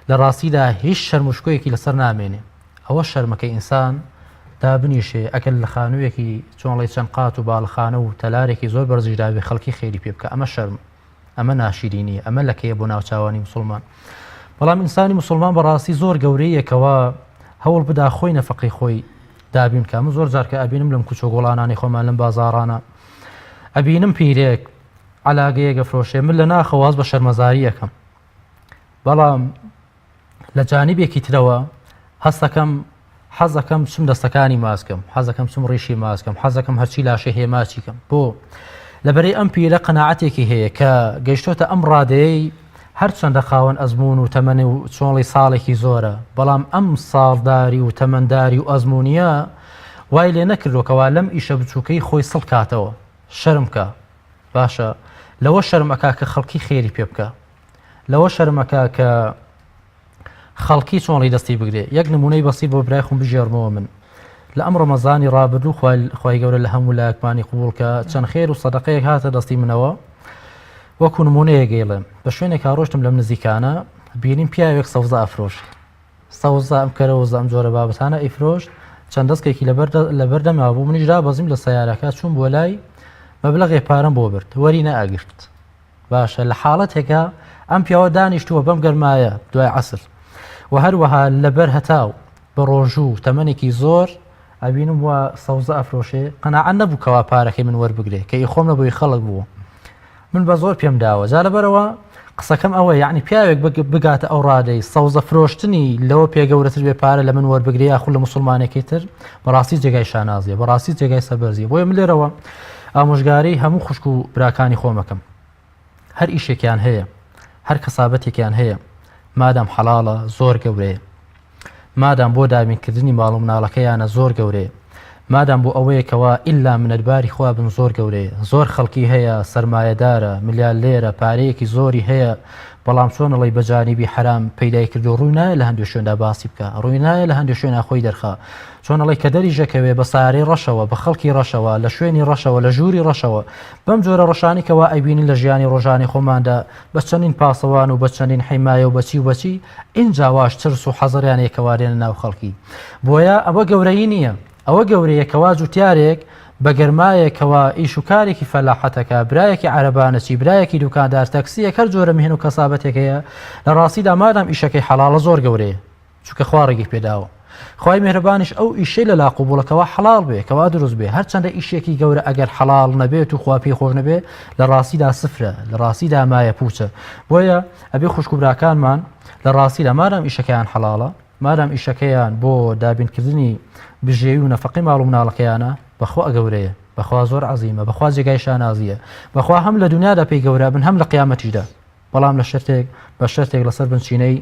لە ڕاستیدا هیچ شەرمشکۆیەکی لەسەر نامێنێ. ئەوە شەرمە کە ئینسان دابنیشێ ئەگەر لە خانوویەکی چۆنڵی چەند قات و باڵخانە و تەلارێکی زۆر بەرزیشدا بێ خەڵکی خێری پێ بکە ئەمە شەرمە ئەمە ناشیرینیە ئەمە لەکەیە بۆ ناوچاوانی مسلمان بەڵام ئینسانی مسلمان بەڕاستی زۆر گەورەیە کەوا هەوڵ بدا خۆی نەفەقەی خۆی دابین بکە من زۆر جار کە ئەبینم لەم کوچە گۆڵانانی خۆمان لەم بازاڕانە ئەبینم پیرێک عەلاگەیەک ئەفرۆشێ من لە ناخەوە هەست بە شەرمەزاری ئەکەم بەڵام لە جانبێکی ترەوە هەستەکەم حەزەکەم چم دەستەکانی ماسکەم حەزەکەم چم ڕیشی ماسکەم حەزەکەم هەرچی لاشەی هەیە ماچی کەم بۆ لەبەرەی ئەم پیرە قەناعەتێکی هەیە کە گەیشتۆتە ئەم ڕادەیەی هەرچەندە خاوەن ئەزموون و تەمەنی و چۆڵی ساڵێکی زۆرە بەڵام ئەم ساڵداری و تەمەنداری و ئەزموونیە وای لێ نەکردووە کەوا لەم ئیشە بچووکەی خۆی سڵ کاتەوە شەرم کا باشە لەوە شەرم ئەکا کە خەڵکی خێری پێ بکە لەوە شەرم ئەکا کە خەڵکی چۆنڵی دەستی بگرێ یەک نمونەی بەسیت بۆ برای خۆم بگێڕمەوە من لە ئەم ڕەمەزانی ڕابردوو خوای گەورە لە هەموو لایەکمانی قبوڵ کە چەند خێر و سەدەقەیەک هاتە دەستی منەوە وەکو نمونەیەک ئەیڵێم بە شوێنێکا ڕۆشتم لەم نزیکانە بینیم پیاوێک سەوزە ئەفرۆشێ سەوزە ئەم کەرەوزە ئەم جۆرە بابەتانە ئەیفرۆشت چەند دەستکێکی لەبەر لەبەردەما بوو منیش دابەزیم لە سەیارەکە چووم بۆ لای مەبلەغێ پارەم بۆ برد وەری نەئەگرت باشە لە حاڵەتێکا ئەم پیاوە دانیشتووە بەم گەرمایە دوای عەسر و هەروەها لەبەر هەتاو بە ڕۆژوو تەمەنێکی زۆر ئەبینم وا سەوزە ئەفرۆشێ قەناعەت نەبوو کەوا پارەکەی من وەربگرێ کە ئی خۆم نەبووی خەڵک بوو من بە زۆر پێم داوە جا لەبەرەوە قسەکەم ئەوە یعنی پیاوێک بگاتە ئەو ڕادەی سەوزە فرۆشتنی لەوە پێگەورەتر بێ پارە لە من وەربگرێ یاخود لە مسلمانێکی تر بەڕاستی جێگای شانازیە بەڕاستی جێگای سەربەرزیە بۆیە من لێرەوە ئامۆژگاری هەموو خوشک و براکانی خۆمەکەم هەر ئیشێکیان هەیە هەر کەسابەتێکیان هەیە مادام حەڵاڵە زۆر گەورەیە مادام بۆ دابینکردنی ماڵ و مناڵەکەیانە زۆر گەورەیە مادام بۆ ئەوەیە کەوا ئیلا منەتباری خوا بن زۆر گەورەیە زۆر خەڵکی هەیە سەرمایەدارە ملیارلێرە پارەیەکی زۆری هەیە بەڵام چۆن ئەڵێی بە جانیبی حەرام پەیدای کردووە ڕووی نایە لە هەندێ شوێندا باسی بکا ڕووی نایە لە هەندێ شوێنا خۆی دەرخا چۆن ئەڵێی کە دەریش ئەکەوێ بە سارەی ڕەشەوە بە خەڵکی ڕەشەوە لە شوێنی ڕەشەوە لە ژووری ڕەشەوە بەم جۆرە ڕەشانی کەوا ئەیبینین لە ژیانی ڕۆژانی خۆماندا بە چەندین پاسەوان و بە چەندین حیمایە و بە چی و بە چی ئینجا واش ترس و حەزەریان هەیە کەوا دێنە ناو خەڵکی بۆیە ئەوە گەورەیی نییە ئەوە گەورەیە کەوا جوتیارێک بە گەرمایەک کەوا ئیش و کارێکی فەلاحەتەکە برایەکی عەرەبانەچی برایەکی دوکاندار تەکسیەک هەر جۆرە مهن و کەسابەتێک هەیە لە ڕاستیدا مادام ئیشەکەی حەڵاڵە زۆر گەورەیە چونکە خوا ڕێگەی پێداوە خوای میهرەبانیش ئەو ئیشەی لەلا قبوڵە کەوا حەڵاڵ بێ کەوا دروست بێ هەرچەندە ئیشێکی گەورە ئەگەر حەڵاڵ نەبێت و خوا پێی خۆش نەبێ لە ڕاستیدا سفرە لە ڕاستیدا مایە پوچە بۆیە ئەبێ خوشک و براکانمان لە ڕاستیدا مادام ئیشەکەیان حەڵاڵە مادام ئیشەکەیان بۆ دابینکردنی بژێوی و نەفەقەی ماڵ و مناڵەکەیانە بەخوا گەورەیە بەخوا زۆر عەزیمە بەخوا جێگای شانازیە بەخوا هەم لە دنیادا پێی گەورە بن هەم لە قیامەتیشدا بەڵام لە شەرتێک بە شەرتێک لەسەر بنچینەی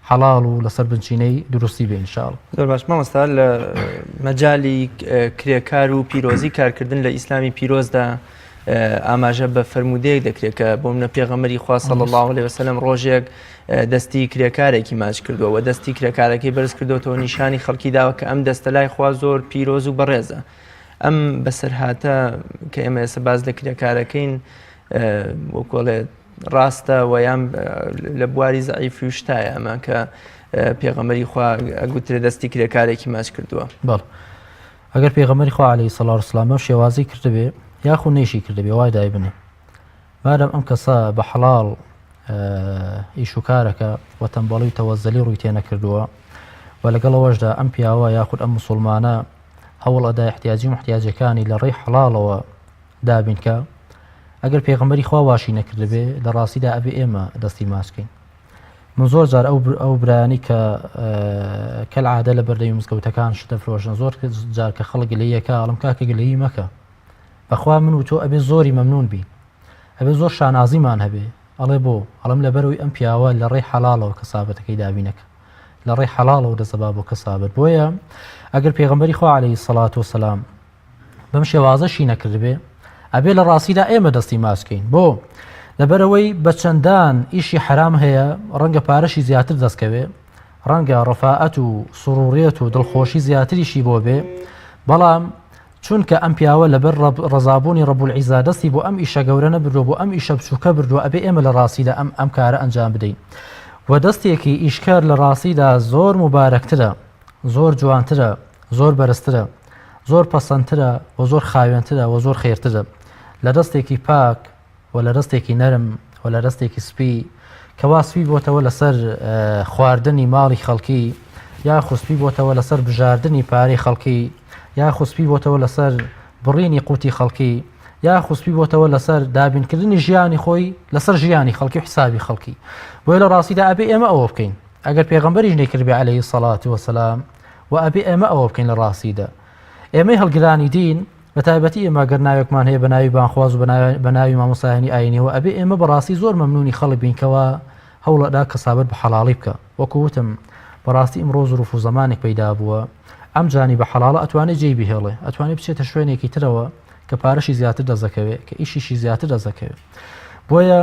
حەڵاڵ و لەسەر بنچینەی دروستی بێ ئینشاءاللە. زۆر باش مامۆستا لە مەجالی کرێکار و پیرۆزی کارکردن لە ئیسلامی پیرۆزدا ئاماژە بە فەرموودەیەک دەکرێت کە بۆ منە پێغەمبەری خوا صلی الله علیه وسلم ڕۆژێک دەستی کرێکارێکی ماچ کردووە و دەستی کرێکارەکەی بەرز کردوەوە نیشانی خەڵکی داوە کە ئەم دەستە لای خوا زۆر پیرۆز و بەڕێزە ئەم بەسەرهاتە کە ئێمە ئێستا باز لە کرێکارەکەین وەکۆڵێ ڕاستە و یان لە بواری زەعیفی و شتایە ئەمە کە پێغەمبەری خوا ئەگوترێ دەستی کرێکارێکی ماچ کردووە. بەڵێ ئەگەر پێغەمبەری خوا عەلەیهی سەڵات وسلام بەم شێوازەی کردبێ یاخود نەیشی کردبێ وای دایبنێ مادام ئەم کەسە بە حەڵاڵ ئیش و کارەکە و تەمبەڵی و تەوەزەلی ڕووی تێ نەکردووە و لەگەڵ ئەوەشدا ئەم پیاوە یاخود ئەم مسوڵمانە هەوڵ ئەدا احتیاجی و محتیاجەکانی لە ڕێی حەڵاڵەوە دابین کە ئەگەر پێغەمبەری خوا واشی نەکردبێ لە ڕاستیدا ئەبێ ئێمە دەستی ماچ کەین من زۆر جار ئەو ئەو برایانی کە کەل عادە لە بەردەمی مزگەوتەکان شتە فرۆشن زۆر جار کە خەڵک گلەیەکە ئەڵم کاکە گلەیی مەکە بەخوا من و تۆ ئەبێ زۆری مەمنون بین ئەبێ زۆر شانازیمان هەبێ ئەڵێ بۆ ئەڵم لەبەرەوەی ئەم پیاوە لە ڕێی حەڵاڵەوە کەسابەتەکەی دابینەکە لە ڕێی حەڵاڵەوە دەزەبا بۆ کەسابەت بۆیە ئەگەر پێغەمبەری خوا عەلەیهی سەڵات وسەلام بەم شێوازەشی نەکردبێ ئەبێ لە ڕاستیدا ئێمە دەستی ماچ کەین بۆ لەبەرەوەی بە چەندان ئیشی حرام هەیە ڕەنگە پارەشی زیاتر دەستکەوێ ڕەنگە ڕفاعەت و سڕوڕێت و دڵخۆشی زیاتریشی بۆ بێ بەڵام چونکە ئەم پیاوە لەبەر ڕەزابوونی ڕەب العیزا دەستی بۆ ئەم ئیشە گەورە نەبردووە بۆ ئەم ئیشە بچووکە بردووە ئەبێ ئێمە لە ڕاستیدا ئەم ئەم کارە ئەنجام بدەین و دەستێکی ئیشکەر لە ڕاستیدا زۆر مبارەکترە. زۆر جوانترە، زۆر بەرزترە، زۆر پەسەندترە و زۆر خاوێنترە و زۆر خێرترە لە دەستێکی پاک و لە دەستێکی نەرم و لە دەستێکی سپی کەوا سپی بۆتەوە لەسەر خواردنی ماڵی خەڵکی یاخود سپی بۆتەوە لەسەر بژاردنی پارەی خەڵکی یاخود سپی بۆتەوە لەسەر بڕینی قوتی خەڵکی یاخود سپی بۆتەوە لەسەر دابینکردنی ژیانی خۆی لەسەر ژیانی خەڵکی و حسابی خەڵکی. بۆیە لە ڕاستیدا ئەبێ ئێمە ئەوە بکەین. ئەگەر پێغەمبەریش نەیکردبێ عەلەیهی سەڵات وەسەلام و ئەبێ ئێمە ئەوە بکەین لە ڕاستیدا. ئێمەی هەڵگرانی دین بە تایبەتی ئێمە گەر ناوێکمان هەیە بە ناوی بانخواز و بە ناوی مامۆستایانی ئاینیەوە ئەبێ ئێمە بەڕاستی زۆر مەمنونی خەڵک بین کەوا هەوڵەدا کەسابەت بە حەڵاڵی بکە. وەکو وتم بەڕاستی ئیمڕۆ زروف و زەمانێک پەیدا بووە ئەم جانی بە حەڵاڵە ئەتوانێ جێی بهێڵێ ئەتوانێ بچێتە شوێنێکی ترەوە کە پارەشی زیاتر دەزەکەوێ کە ئیشیشی زیاتر دەزەکەوێ. بۆیە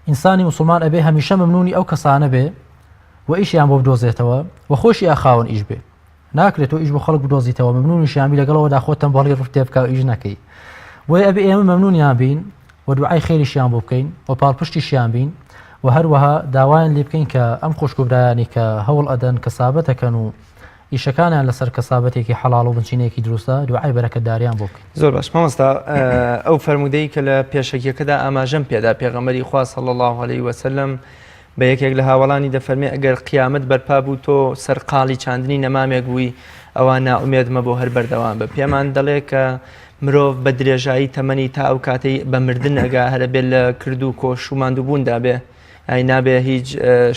ئینسانی موسڵمان ئەبێ هەمیشە مەمنونی ئەو کەسانە بێ و ئیشیان بۆ بدۆزێتەوە و خۆشی ئاخاوەن ئیش بێ. ناکرێت تۆ ئیش بۆ خەڵک بدۆزیتەوە مەمنونیشیان بی لەگەڵەوەدا خۆت تەمبەڵی ڕوت تێ بکا و ئیش نەکەی. بۆیە ئەبێ ئێمە مەمنونیان بین و دوعای خێریشیان بۆ بکەین و پاڵپشتیشیان بین و هەروەها داوایان لێ بکەین کە ئەم خوشک و برایانی کە هەوڵ ئەدەن کەسابەتەکەن و ئیشەکانیان لەسەر کەسابەتێکی حەڵاڵ و بنچینەیەکی دروستە دوعای بەرەکەتداریان بۆ بکەین. زۆر باش مامۆستا ئەو فەرموودەی کە لە پێشەکیەکەدا ئاماژەم پێدا پێغەمبەری خوا صلی اللە علیه وسلم بە یەکێک لە هاوەڵانی دەفەرمێ ئەگەر قیامەت بەرپا بوو تۆ سەرقاڵی چاندنی نەمامێک بووی ئەوا نائومێد مەبۆ هەر بەردەوام بە. پێمان دەڵێ کە مرۆڤ بە درێژایی تەمەنی تا ئەو کاتەی بە مردن ئەگا هەرە بێت لە کرد و کۆش و ماندووبووندا بێ ئای نابێ هیچ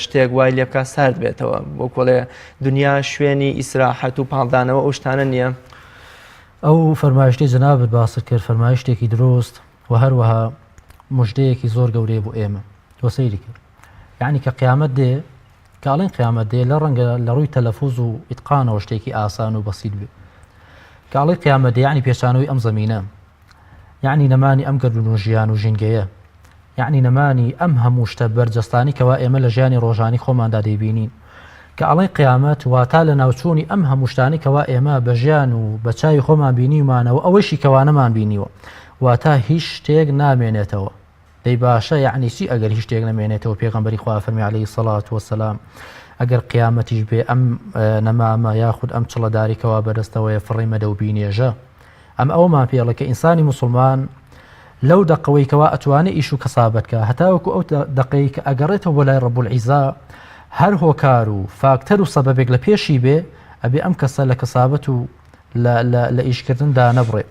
شتێک وای لێ بکا سارد بێتەوە. بۆ کۆڵێ دنیا شوێنی ئیسراحەت و پاڵدانەوە ئەو شتانە نییە. ئەو فەرمایشتەی جەنابت باست کرد فەرمایشتێکی دروست و هەروەها مژدەیەکی زۆر گەورەیە بۆ ئێمە. تۆ سەیری کرد یعنی کە قیامەت دێ کە ئەڵێن قیامەت دێ لە ڕەنگە لە ڕووی تەلەفوز و ئیتقانەوە شتێکی ئاسان و بەسیت بێ کە ئەڵێ قیامەت دێ یعنی پێچانەوەی ئەم زەمینە یعنی نەمانی ئەم گەردون و ژیان و ژینگەیە یعنی نەمانی ئەم هەموو شتە بەرجەستانی کەوا ئێمە لە ژیانی ڕۆژانی خۆماندا دەیبینین کە ئەڵێن قیامەت واتا لە ناوچوونی ئەم هەموو شتانی کەوا ئێمە بە ژیان و بە چاوی خۆمان بینیومانەوە ئەوەیشی کەوا نەمان بینیوە واتا هیچ شتێک نامێنێتەوە دەی باشە یەعنی چی ئەگەر هیچ شتێک نەمێنێتەوە پێغەمبەری خوا فەرمی علیە الصلوة والسلام ئەگەر قیامەتیش بێ ئەم نەمامە یاخود ئەم چڵە داری کەوا بەدەستەوەیە فڕێی مەدە و بینێژە ئەم ئەوەمان پێڵێ کە ئینسانی موسڵمان لەو دەقەوەی کەوا ئەتوانێ ئیش و کەسابەت کە هەتاوەکو ئەو دەقەی کە ئەگەڕێتەوە بۆ لای رب العزە هەر هۆکار و فاکتەر و سەبەبێک لە پێشی بێ ئەبێ ئەم کەسە لە کەسابەت و لە لە لە ئیشکردن دانەبڕێ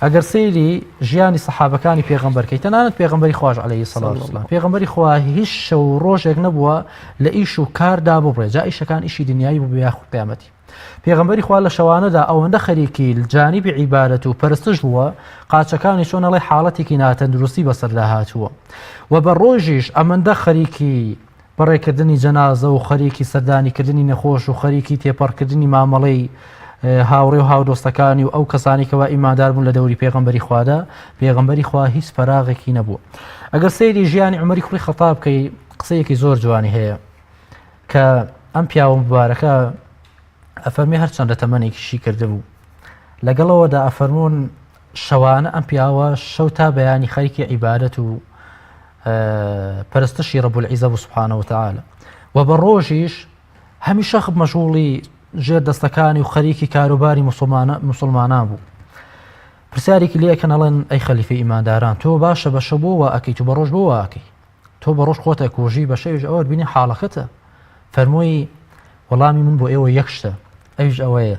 ئەگەر سەیری ژیانی سەحابەکانی پێغەمبەر کەی تەنانەت پێغەمبەری خواش عەلەیهی سەڵات وسلام پێغەمبەری خوا هیچ شەو و ڕۆژێک نەبووە لە ئیش و کاردا ببڕێ جا ئیشەکان ئیشی دنیایی بوو یاخود قیامەتی پێغەمبەری خوا لە شەوانەدا ئەوەندە خەریکی جانیبی عیبادەت و پەرستش بووە قاچەکانی چۆن ئەڵێ حاڵەتێکی ناتەندروستی بەسەردا هاتووە و بە ڕۆژیش ئەمەندە خەریکی بەڕێکردنی جەنازە و خەریکی سەردانیکردنی نەخۆش و خەریکی تێپەڕکردنی مامەڵەی هاوڕێ و هاودۆستەکانی و ئەو کەسانی کەوا ئیماندار بوون لە دەوری پێغەمبەری خوادا پێغەمبەری خوا هیچ فەراغێکی نەبوو ئەگەر سەیری ژیانی عومەری کوڕی خەتاب بکەی قسەیەکی زۆر جوانی هەیە کە ئەم پیاوە مبارەکە ئەفەرمی هەرچەندە تەمەنێکیشی کردبوو لەگەڵەوەدا ئەفەرمونون شەوانە ئەم پیاوە شەو تا بەیانی خەریکی عیبادەت و پەرستشی رب العزە بوو سبحانە وتعالی و بە ڕۆژیش هەمیشە مەشغوڵی ژێر دەستەکانی و خەریکی کاروباری مسلمانان بوو پرسیارێکی لێکەن ئەڵێن ئەی خەلیفەی ئیمانداران تۆ باشە بە شەو بۆ وا ئەکەیت و بە ڕۆژ بۆ وا ئەکەی تۆ بە ڕۆژ خۆت ئەکوژی بە شەویش ئەوەت بینی حاڵەکەتە فەرمووی وەڵامی من بۆ ئێوە یەک شتە ئەویش ئەوەیە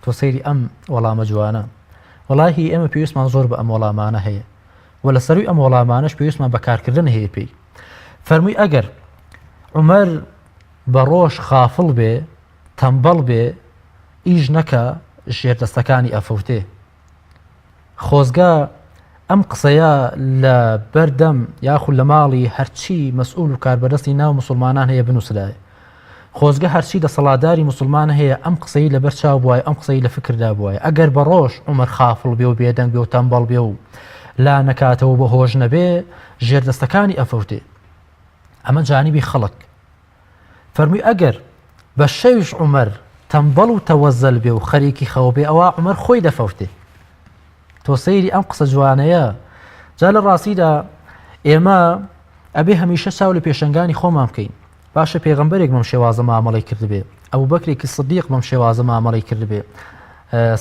تۆ سەیری ئەم وەڵامە جوانە وەڵاهی ئێمە پێویستمان زۆر بە ئەم وەڵامانە هەیە و لە سەروی ئەم وەڵامانەش پێویستمان بە کارکردن هەیە پێی فەرمووی ئەگەر عومەر بە ڕۆژ خافڵ بێ تەمبەڵ بێ ئیش نەکا ژێردەستەکانی ئەفەوتێ خۆزگە ئەم قسەیە لە بەردەم یاخود لە ماڵی هەرچی مەسئول و کاربەدەستی ناو مسلمانان هەیە بنووسرایە خۆزگە هەرچی دەسەڵاتداری مسلمان هەیە ئەم قسەی لەبەر چاو بوایە ئەم قسەی لە فکردا بوایە ئەگەر بە ڕۆژ عومەر خافڵ بێ و بێدەنگ بێ و تەمبەڵ بێ و لا نەکاتەوە بە هۆش نەبێ ژێردەستەکانی ئەفەوتێ ئەمە جانیبی خەڵک فەرمووی ئەگەر بە شەویش عومەر تەمبەڵ و تەوەزەل بێ و خەریکی خەو بێ ئەوا عومەر خۆی دەفەوتێ تۆ سەیری ئەم قسە جوانەیە جا لە ڕاستیدا ئێمە ئەبێ هەمیشە چاو لە پێشەنگانی خۆمان بکەین باشە پێغەمبەرێک بەم شێوازە مامەڵەی کردبێ. ئەبوبەکرێکی سدیق بەم شێوازە مامەڵەی کردبێ،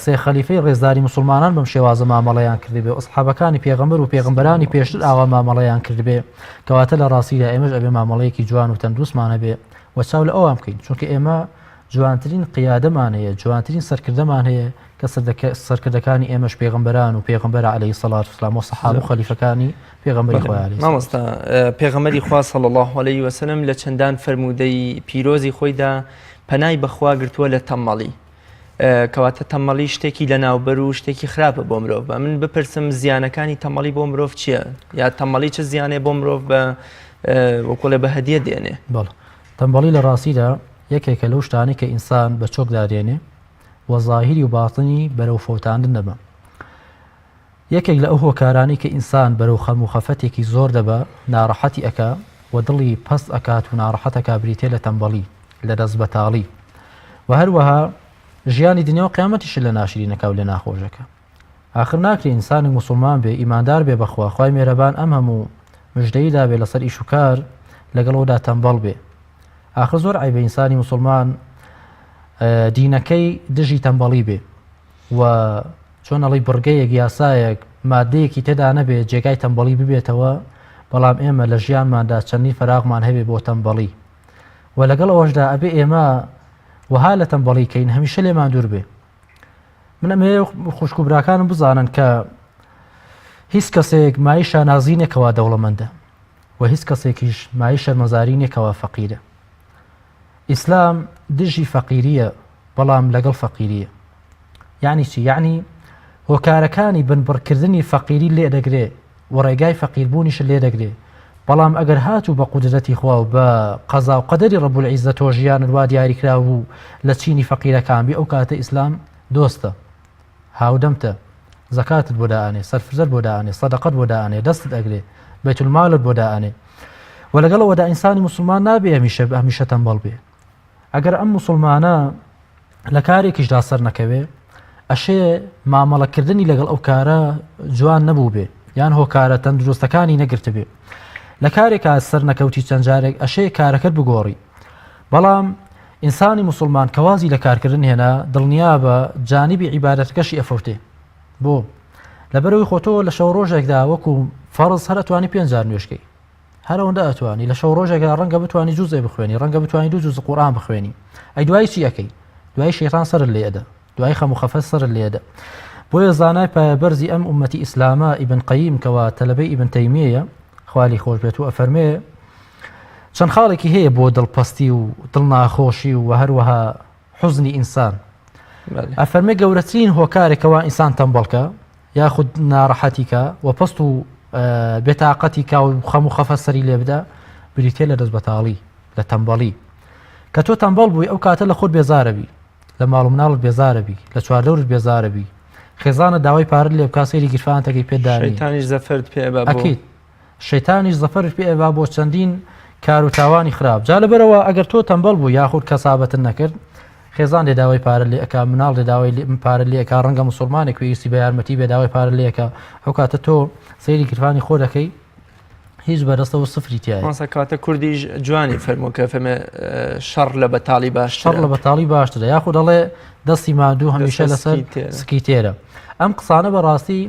سێ خەلیفەی ڕێزداری موسڵمانان بەم شێوازە مامەڵەیان کردبێ و ئەسحابەکانی پێغەمبەر و پێغەمبەرانی پێشتر ئاوا مامەڵەیان کردبێ، کەواتە لە ڕاستیدا ئێمەش ئەبێ مامەڵەیەکی جوان و تەندروستمان هەبێ و چاو لە ئەوان بکەین، چونکە ئێمە جوانترین قیادەمان هەیە، جوانترین سەرکردەمان هەیە کە سەرکردەکانی ئێمەش پێغەمبەران و پێغەمبەرە عەلەیهی سەڵات وسلام و سەحابە و خەلیفەکانی پێغەمبەری خوا عەلەیهی سەڵات. مامۆستا پێغەمبەری خوا صلی اللە علیه وسلم لە چەندان فەرموودەی پیرۆزی خۆیدا پەنای بەخوا گرتووە لە تەمەڵی کەواتە تەمەڵی شتێکی لەناوبەر و شتێکی خراپە بۆ مرۆڤ بە من بپرسم زیانەکانی تەمەڵی بۆ مرۆڤ چییە یا تەمەڵی چ زیانێ بۆ مرۆڤ بە وەکوڵێ بە هەدیە دێنێ؟ بەڵێ تەمبەڵی لە ڕاستیدا یەکێکە لەو شتانەی کە ئینسان بە چۆکدا دێنێ و زاهیری و باتنی بەرەو فەوتاندن دەبا. یەکێک لە ئەو هۆکارانەی کە ئینسان بەرەو خەم و خەفەتێکی زۆر دەبا، ناڕەحەتی ئەکا و دڵی پەست ئەکات و ناڕەحەت ئەکا بریتیە لە تەمبەڵی، لە دەستبەتاڵی و هەروەها ژیانی دنیا و قیامەتیشت لە ناشرین ئەکا و لێ ناخۆش ئەکا. ئاخر ناکرێ ئینسانێک موسڵمان بێ، ئیماندار بێ بە خوا، خوای مێرەبان ئەم هەموو مژدەی دابێ لەسەر ئیش و کار، لەگەڵ ئەودا تەمبەڵ بێ. ئاخر زۆر عەیبە ئینسانی موسڵمان دینەکەی دژی تەمبەڵی بێ و چۆن ئەڵی بڕگەیەک یاسایەک مادەیەکی تێدا نەبێ جێگای تەمبەڵی ببێتەوە بەڵام ئێمە لە ژیانماندا چەندین فەراغمان هەبێ بۆ تەمبەڵی و لەگەڵ ئەوەشدا ئەبێ ئێمە وەها لە تەمبەڵی کەین هەمیشە لێمان دوور بێ من ئەمەوێ خوشک و براکانم بزانن کە هیچ کەسێک مای شانازی نیە کەوا دەوڵەمەندە و هیچ کەسێکیش مای شەرمەزاری نیە کەوا فەقیرە ئیسلام دژی فەقیریە بەڵام لەگەڵ فەقیریە یعنی چی یعنی هۆکارەکانی بنبڕکردنی فەقیری لێ دەگرێ و ڕێگای فەقیربوونیشت لێ دەگرێ بەڵام ئەگەر هاتوو بە قودرەتی خوا و بە قەزا و قەدەری رب العزە تۆ ژیانت وا دیاریکراو بوو لە چینی فەقیرەکان بی ئەو کاتە ئیسلام دۆستە هاودەمتە زەکاتت بۆ دائەنێ سەرفرزەت بۆ دائەنێ سەدەقەت بۆ دائەنێ دەستت ئەگرێ بەیت المالت بۆ دائەنێ و لەگەڵ ئەوەدا ئینسانی موسڵمان نابێ هەمیشە هەمیشە تەمبەڵ بێ ئەگەر ئەم موسڵمانە لە کارێکیشدا سەرنەکەوێ ئەشێ مامەڵەکردنی لەگەڵ ئەو کارە جوان نەبووبێ یان هۆکارە تەندروستەکانی نەگرتبێ لە کارێکا سەر نەکەوتی چەند جارێک ئەشێ کارەکەت بگۆڕی بەڵام ئینسانی مسلمان کەوازی لە کارکردن هێنا دڵنیا بە جانبی عیبادەتەکەشی ئەفەوتێ بۆ لەبەرەوەی خۆتۆ لە شەو ڕۆژێکدا وەکو فەرز هەر ئەتوانی پێنج جار نوێژکەی هەر ئەوەندە ئەتوانی لە شەو ڕۆژێکدا ڕەنگە بتوانی جوزێ بخوێنی ڕەنگە بتوانی دوو جوز قورئان بخوێنی ئەی دوایی چی ئەکەی دوایی شەیتان سەرت لێ ئەدا دوایی خەم و خەفەت سەرت لێ ئەدا بۆیە زانای پایەبەرزی ئەم ئومەتی ئیسلامە ئیبن قەیم کەوا تەلەبەی ئیبن تەیمیەیە خوا لێی خۆش بێت و ئەفەرمێ چەند خاڵێکی هەیە بۆ دڵپەستی و دڵناخۆشی و هەروەها حوزنی ئینسان ئەفەرمێ گەورەترین هۆکارێک کەوا ئینسان تەمبەڵکە یاخود ناڕەحەتی کا و پەست و بێتاقەتی کا و خەم و خەفە سەری لێ بدا بریتە لە دەست بەتاڵی لە تەمبەڵی کە تۆ تەمبەڵ بووی ئەو کاتە لە خۆت بێزارەبی لە ماڵ و مناڵت بێزارەبی لە چواردەورت بێزارەبی خێزانە داوای پارت لێ بکا سەیری گیرفانتەکەی پێدانی شەیتانیش زەفەرت پێ ئەبا بۆ ئەکید شەیتانیش زەفەرت پێ ئەبا بۆ چەندین کار و تاوانی خراپ جا لەبەرەوە ئەگەر تۆ تەمبەڵ بوو یاخود کەسابەتت نەکرد خێزان لێ داوای پارە لێ ئەکا مناڵ لێ داوای پارە لێ ئەکا ڕەنگە موسڵمانێک پێویستی بە یارمەتی بێ داوای پارە لێ ئەکا ئەو کاتە تۆ سەیری گیرفانی خۆ دەکەی هیچ بەدەستەوە سفری تایە. مامۆستا کەواتە کوردیش جوانی فەرموو کە فەرمێ شەڕ لە بەتاڵی باشترە. شەڕ لە بەتاڵی باشترە یاخود دەڵێ دەستی ماندوو هەمیشە لەسەر سکی تێرە. ئەم قسانە بەڕاستی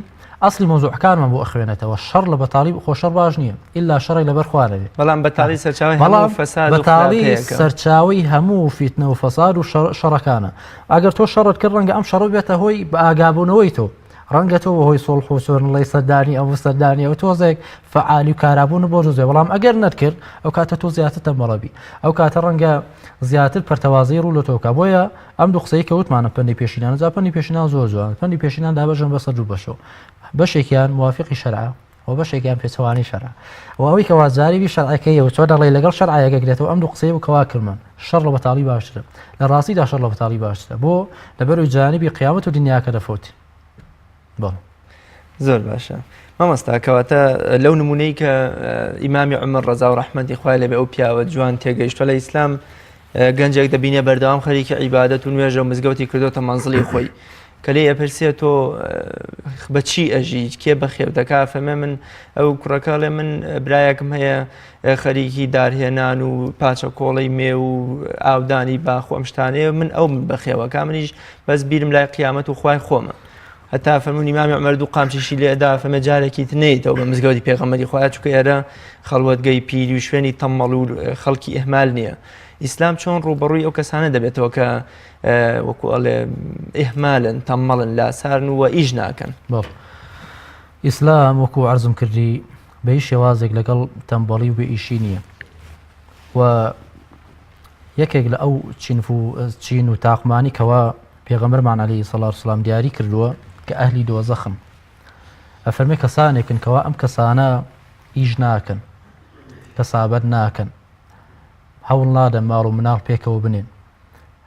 ئەسلی مەوزوعەکانمان بۆ ئەخوێنێتەوە شەڕ لە بەتاڵی خۆ شەڕ باش نییە ئیلا شەڕێک لەبەر خوا نەبێ. بەڵام بەتاڵی سەرچاوەی هەموو فەساد و بەتاڵی سەرچاوەی هەموو فیتنە و فەساد و شەڕەکانە. ئەگەر تۆ شەڕت کرد ڕەنگە ئەم شەڕە بێتە هۆی بە ئاگابوونەوەی تۆ. ڕەنگە تۆ بەهۆی سوڵح و سۆرنڵەی سەردانی ئەو و سەردانی ئەو تۆزێک فەعالی و کارابوون بۆ دروست بێ بەڵام ئەگەر نەتکرد ئەو کاتە تۆ زیاتر تەمبەڵەبی ئەو کاتە ڕەنگە زیاتر پەرتەوازەی ڕوو لە تۆ بکا بۆیە ئەم دوو قسەی کە وتمانە پەندی پێشینانە جا پەندی پێشینان زۆر جوان پەندی پێشینان دابەشن بەسەر دوو بەشەوە بەشێکیان موافقی شەرعە و بەشێکیان پێچەوانەی شەرع و ئەوەی کەوا جاریبی شەرعەکەیە و چۆن دەڵێ لەگەڵ شەرع یەکەگرێتەوە ئەم دوو قسەیە بوو کەوا کردمان شەڕ لە بەتاڵی باشترە لە ڕاستیدا شەڕ لە بەتاڵی باشترە بۆ لەبەرەوەی جانبی قیامەت و دنیاکە دەفەوتی بەڵێ. زۆر باشە مامۆستا کەواتە لەو نمونەی کە ئیمامی عمر ڕەزا و ڕەحمەتی خوای لەبێ ئەو پیاوە جوان تێگەیشتوە لە ئیسلام گەنجێک دەبینێ بەردەوام خەریکی عیبادەت و نوێژە و مزگەوتی کردوتە مەنزڵی خۆی. کە لێی ئەپرسێ تۆ بە چی ئەژیت کێ بەخێو دەکا فەرمێ من ئەو کوڕەکە ئەڵێ من برایەکم هەیە خەریکی دارهێنان و پاچە کۆڵەی مێ و ئاودانی باخ و ئەم شتانەیە من ئەو من بەخێوەکە منیش بەس بیرم لای قیامەت و خوای خۆمە هەتا فەرموون ئیمامی عومەر دوو قامچیشی لێ ئەدا فەرمێ جارێکی تر نەیەیتەوە بە مزگەوتی پێغەمبەری خوایە چونکە ئێرە خەڵوەتگەی پیری و شوێنی تەمەڵ و خەڵکی ئیهمال نییە ئیسلام چۆن ڕووبەڕووی ئەو کەسانە دەبێتەوە کە وەکو ئەڵێ ئیهمالن تەمەڵن لاسارن و ئیش ناکەن؟ بەڵێ ئیسلام وەکو عەرزم کردی بە هیچ شێوازێک لەگەڵ تەمبەڵی و بێ ئیشی نییە و یەکێک لە ئەو چینف و چین و تاقمانی کەوا پێغەمبەرمان عەلەیهی سەڵات وسلام دیاری کردووە کە ئەهلی دۆزەخن ئەفەرمێ کەسانێکن کەوا ئەم کەسانە ئیش ناکەن کەسابەت ناکەن هەوڵ نادەن ماڵ و مناڵ پێکەوە بنێن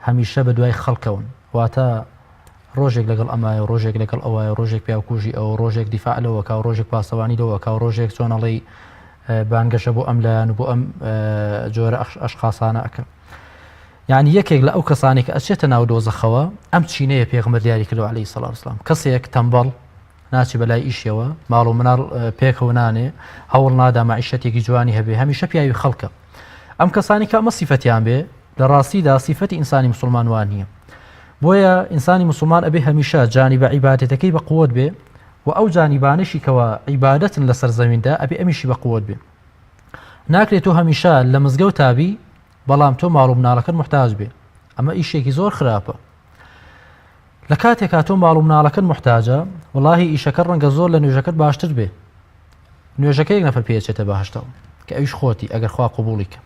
هەمیشە بە دوای خەڵکەوەن واتە ڕۆژێک لەگەڵ ئەمایە و ڕۆژێک لەگەڵ ئەوایە ڕۆژێک پیاوکوژی ئەو ڕۆژێک دیفاع لەوەکە و ڕۆژێک پاسەوانی لەوەکە و ڕۆژێک چۆنەڵی بانگەشە بۆ ئەم لایەن و بۆ ئەم جۆرە ئەشخاصانە ئەکە یعنی یەکێک لە ئەو کەسانی کە ئەچێتە ناو دۆزەخەوە ئەم چینەیە پێغمبەر دیاری کردو عەلەیهی سەڵات وسلام کەسێک تەمبەڵ ناچێ بەلای ئیشیەوە ماڵ و مناڵ پێکەوە نانێ هەوڵ نادا مەعیشەتێکی جوانی هەبێ هەمیشە پیاوی خەڵکە ئەم کەسانی کە ئەمە سیفەتیان بێ لە ڕاستیدا سیفەتی ئینسانی مسلمان وان نییە بۆیە ئینسانی مسلمان ئەبێ هەمیشە جانی بە عیبادەتەکەی بە قوت بێ و ئەو جانیبانەشی کەوا عیبادەتن لەسەر زەویندا ئەبێ ئەمیشی بە قوت بێ ناکرێت تۆ هەمیشە لە مزگەوت تابی بەڵام تۆ ماڵ و مناڵەکەت موحتاج بێ ئەمە ئیشێکی زۆر خراپە لە کاتێکا تۆ ماڵ و مناڵەکەت موحتاجە وڵاهی ئیشەکە ڕەنگە زۆر لە نوێژەکەت باشتر بێ نوێژەکە یەک نەفەر پێچێتە بەهشتەوە کە ئەویش خۆتی ئەگەر خوا قوبوڵی کە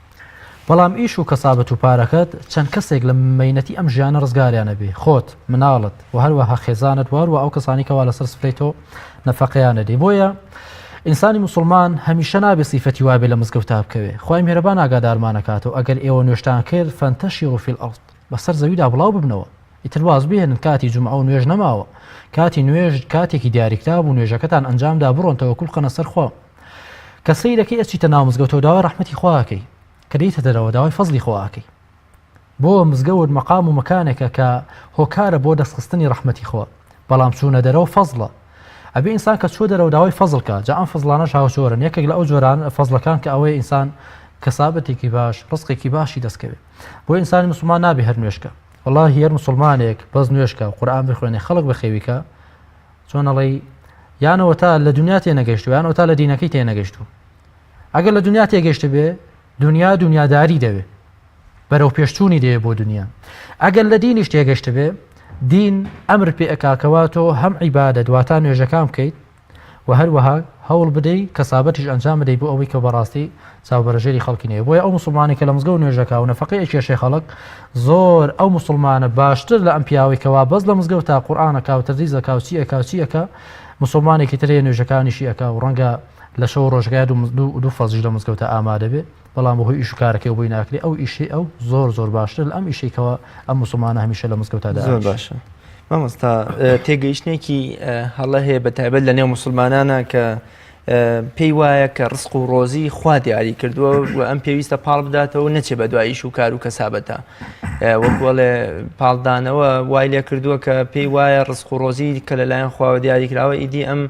بەڵام ئیش و کەسابەت و پارەکەت چەند کەسێک لە مەینەتی ئەم ژیانە ڕزگاریانە بێ خۆت مناڵت و هەروەها خێزانت و هەروە ئەو کەسانی کەوا لەسەر سفرەی تۆ نەفەقەیانە دێ بۆیە ئینسانی موسڵمان هەمیشە نابێ سیفەتی وابێ لە مزگەوتا بکەوێ خوای میهرەبان ئاگادارمانەکاتەوە ئەگەر ئێوە نوێژتان کرد فانتشروا فی الارض بەسەر زەویدا بڵاو ببنەوە ئیتر واز بهێنن کاتی جومعە و نوێژ نەماوە کاتی نوێژ کاتێکی دیاریکرا بوو نوێژەکەتان ئەنجامدا بڕۆن تەوەکول بخەنە سەر خوا کە سەیرەکەی ئەچیتە ناو مزگەوتەوە داوای ڕەحمەتی خوا ئەکەی کە دێیتە دەرەوە داوای فەزلی خوا ئەکەی بۆ مزگەوت مەقام و مەکانێکە کە هۆکارە بۆ دەستخستنی ڕەحمەتی خوا بەڵام چوونە دەرەوە فەزڵە ئەبێ ئینسان کە چووە دەرەوە داوای فەزڵ کا جا ئەم فەزڵانەش هاوچۆرن یەکێک لە ئەو جۆران فەزڵەکان کە ئەوەیە ئینسان کەسابەتێکی باش ڕزقێکی باشی دەستکەوێت بۆ ئینسانی مسلمان نابێ هەر نوێشکە وەڵاهی هەر مسلمانێک بەس نوێشکە و قورئان بخوێنێ خەڵک بەخێویکە چۆن ئەڵێی یانەوە تا لە دنیا تێنەگەشتو یانەوە تا لە دینەکەی تێنەگەشتو ئەگەر لە دنیا تێگەشت بێ دنیا دنیاداری دەوێ بەرەو پێشچوونی دەوێ بۆ دنیا ئەگەر لە دینیش تێگەشت بێ دین ئەمر پێ ئەکاکەوە تۆ هەم عیبادە دواتا نوێژەکان بکەیت و هەروەها هەوڵ بدەی کەسابەتیش ئەنجام بدەی بۆ ئەوەی کە بەڕاستی چاوبەرەژێری خەڵکی نەیە بۆیە ئەو موسڵمانەی کە لە مزگەوت نوێژەکا و نەفەقەی ئەکێشێ خەڵک زۆر ئەو موسڵمانە باشتر لە ئەم پیاوەی کەوا بەس لە مزگەوتا قورئان ئەکا و تەدریس ئەکا و چی ئەکا و چی ئەکا موسڵمانێکی تر هەیە نوێژەکانیشی ئەکا و ڕەنگە لە شەو و ڕۆژەکەیا دوو دوو فەرزیش لە مزگەوتا ئامادە بێ بەڵام بەهۆی ئیش و کارەکەی بۆی ناکرێ ئەو ئیشەی ئەو زۆر زۆر باشترە لە ئەم ئیشەی کەوا ئەم موسڵمانە هەمیشە لە مزگەوتا زۆر دائەنیشێ. باشە مامۆستا تێگەیشتنێکی هەڵە هەیە بە تایبەت لە نێو موسڵمانانە کە پێی وایە کە ڕزق و ڕۆزی خوا دیاری کردووە و ئەم پێویستە پاڵ بداتەوە و نەچێ بە دوای ئیش و کار و کەسابەتە وەکوەڵێ پاڵدانەوە وای لێ کردووە کە پێی وایە ڕزق و ڕۆزی کە لەلایەن خواوە دیاری کراوە ئیدی ئەم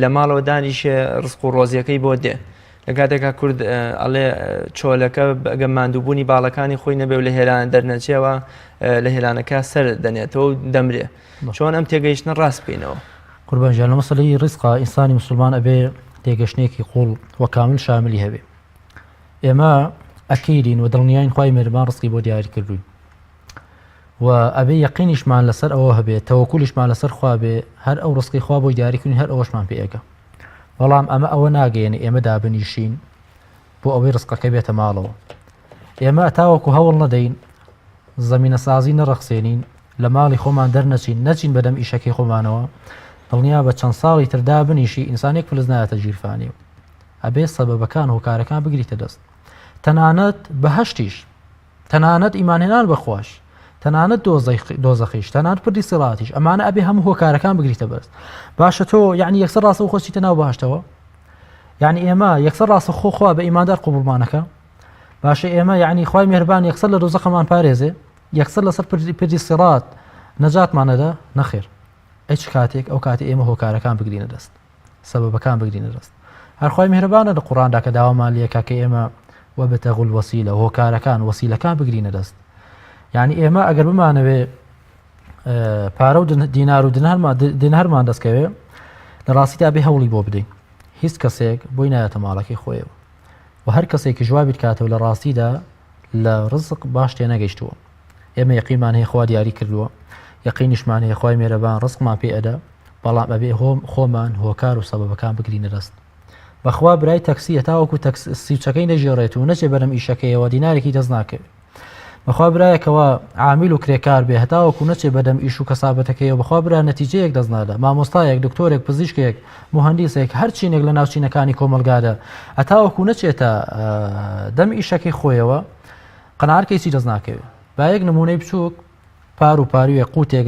لە ماڵەوە دانیشێ ڕزق و ڕۆزیەکەی بۆ دێ لە کاتێکا کورد ئەڵێ چۆلەکە ئەگە ماندووبوونی باڵەکانی خۆی نەبێ و لە هێران دەرنەچێەوە لە هێلانەکە سەر دەنێتەوە و دەمرێ چۆن ئەم تێگەیشتنە ڕاست بکەینەوە؟ قوربان گیان لە مەسەلەی ڕیزقا ئینسانی موسڵمان ئەبێ تێگەشتنێکی قوڵ و کامل شاملی هەبێ ئێمە ئەکیدین و دڵنیاین خوای مێربان ڕزقی بۆ دیاری کردوین و ئەبێ یەقینیشمان لەسەر ئەوە هەبێ تەوەکولیشمان لەسەر خوا بێ هەر ئەو ڕزقی خوا بۆی دیاری کردین هەر ئەوەشمان پێ ئەگا بەڵام ئەمە ئەوە ناگەیەنێ ئێمە دابنیشین بۆ ئەوەی ڕزقەکە بێتە ماڵەوە ئێمە تاوەکو هەوڵ نەدەین زەمینەسازی نەڕەخسێنین، لە ماڵی خۆمان دەرنەچین، نەچین بەدەم ئیشەکەی خۆمانەوە، دڵنیا بە چەند ساڵی تر دابنیشی ئینسان یەک فلس نایەتە گیرفانی و ئەبێ سەبەبەکان هۆکارەکان بگریتە دەست. تەنانەت بەهەشتیش، تەنانەت ئیمانهێنان بە خواش، تەنانەت دۆزەخیش، تەنانەت پردی سیڕاتیش، ئەمانە ئەبێ هەموو هۆکارەکان بگریتە بەست. باشە تۆ یەعنی یەکسەر ڕاستەوخۆ چیتە ناو بەهەشتەوە؟ یەعنی ئێمە یەکسەر ڕاستەوخۆ خوا بە ئیماندار قبوڵمانەکە؟ باشە ئێمە یعنی خوای میهرەبان یەکسەر لە دۆزەخەمان پارێزێ یەکسەر لەسەر پردی سیڕات نەجاتمان نەدا نەخێر. ئەی چ کاتێک؟ ئەو کاتی ئێمە هۆکارەکان بگرینە دەست، سەبەبەکان بگرینە دەست. هەر خوای میهرەبانە لە قوڕاندا کە داوامان لێکا کە ئێمە وابتغوا الوسیلە هۆکارەکان وەسیلەکان بگرینە دەست. یعنی ئێمە ئەگەر بمانەوێ پارە و دینار و دینارمان دەستکەوێ لە ڕاستیدا بێ هەوڵی بۆ بدەین. هیچ کەسێک بۆی نایەتە ماڵەکەی خۆیەوە و هەر کەسێکی جوابیت کاتەوە لە ڕاستیدا لە ڕزق باش تێنەگەیشتووە. ئێمە یەقینمان هەیە خوا دیاری کردووە، یەقینیشمان هەیە خوای مێرەبان ڕزقمان پێ ئەدا، بەڵام ئەبێ هۆم خۆمان هۆکار و سەبەبەکان بگرینە دەست. بەخوا برای تەکسی هەتاوەکو تەکس سیوچەکەی نەگێڕێت و نەچێ بەرەم ئیشەکەیەوە دینارێکی دەست ناکەوێ. بەخوا برایەکەوە عامیل و کرێکار بێ هەتاوەکو نەچێ بەدەم ئیش و کەسابەتەکەیەوە بەخوا برا نەتیجەیەک دەست نادا. مامۆستایەک، دکتۆرێک، پزیشکێک، موهەندیسێک، هەر چینێک لە ناو چینەکانی کۆمەڵگادا هەتاوەکو نەچێتە دەم ئیشەکەی خۆیەوە قەناعەت کە هیچی دەست ناکەوێ. با یەک نموونەی بچووک پار و پاروویەک قوتێک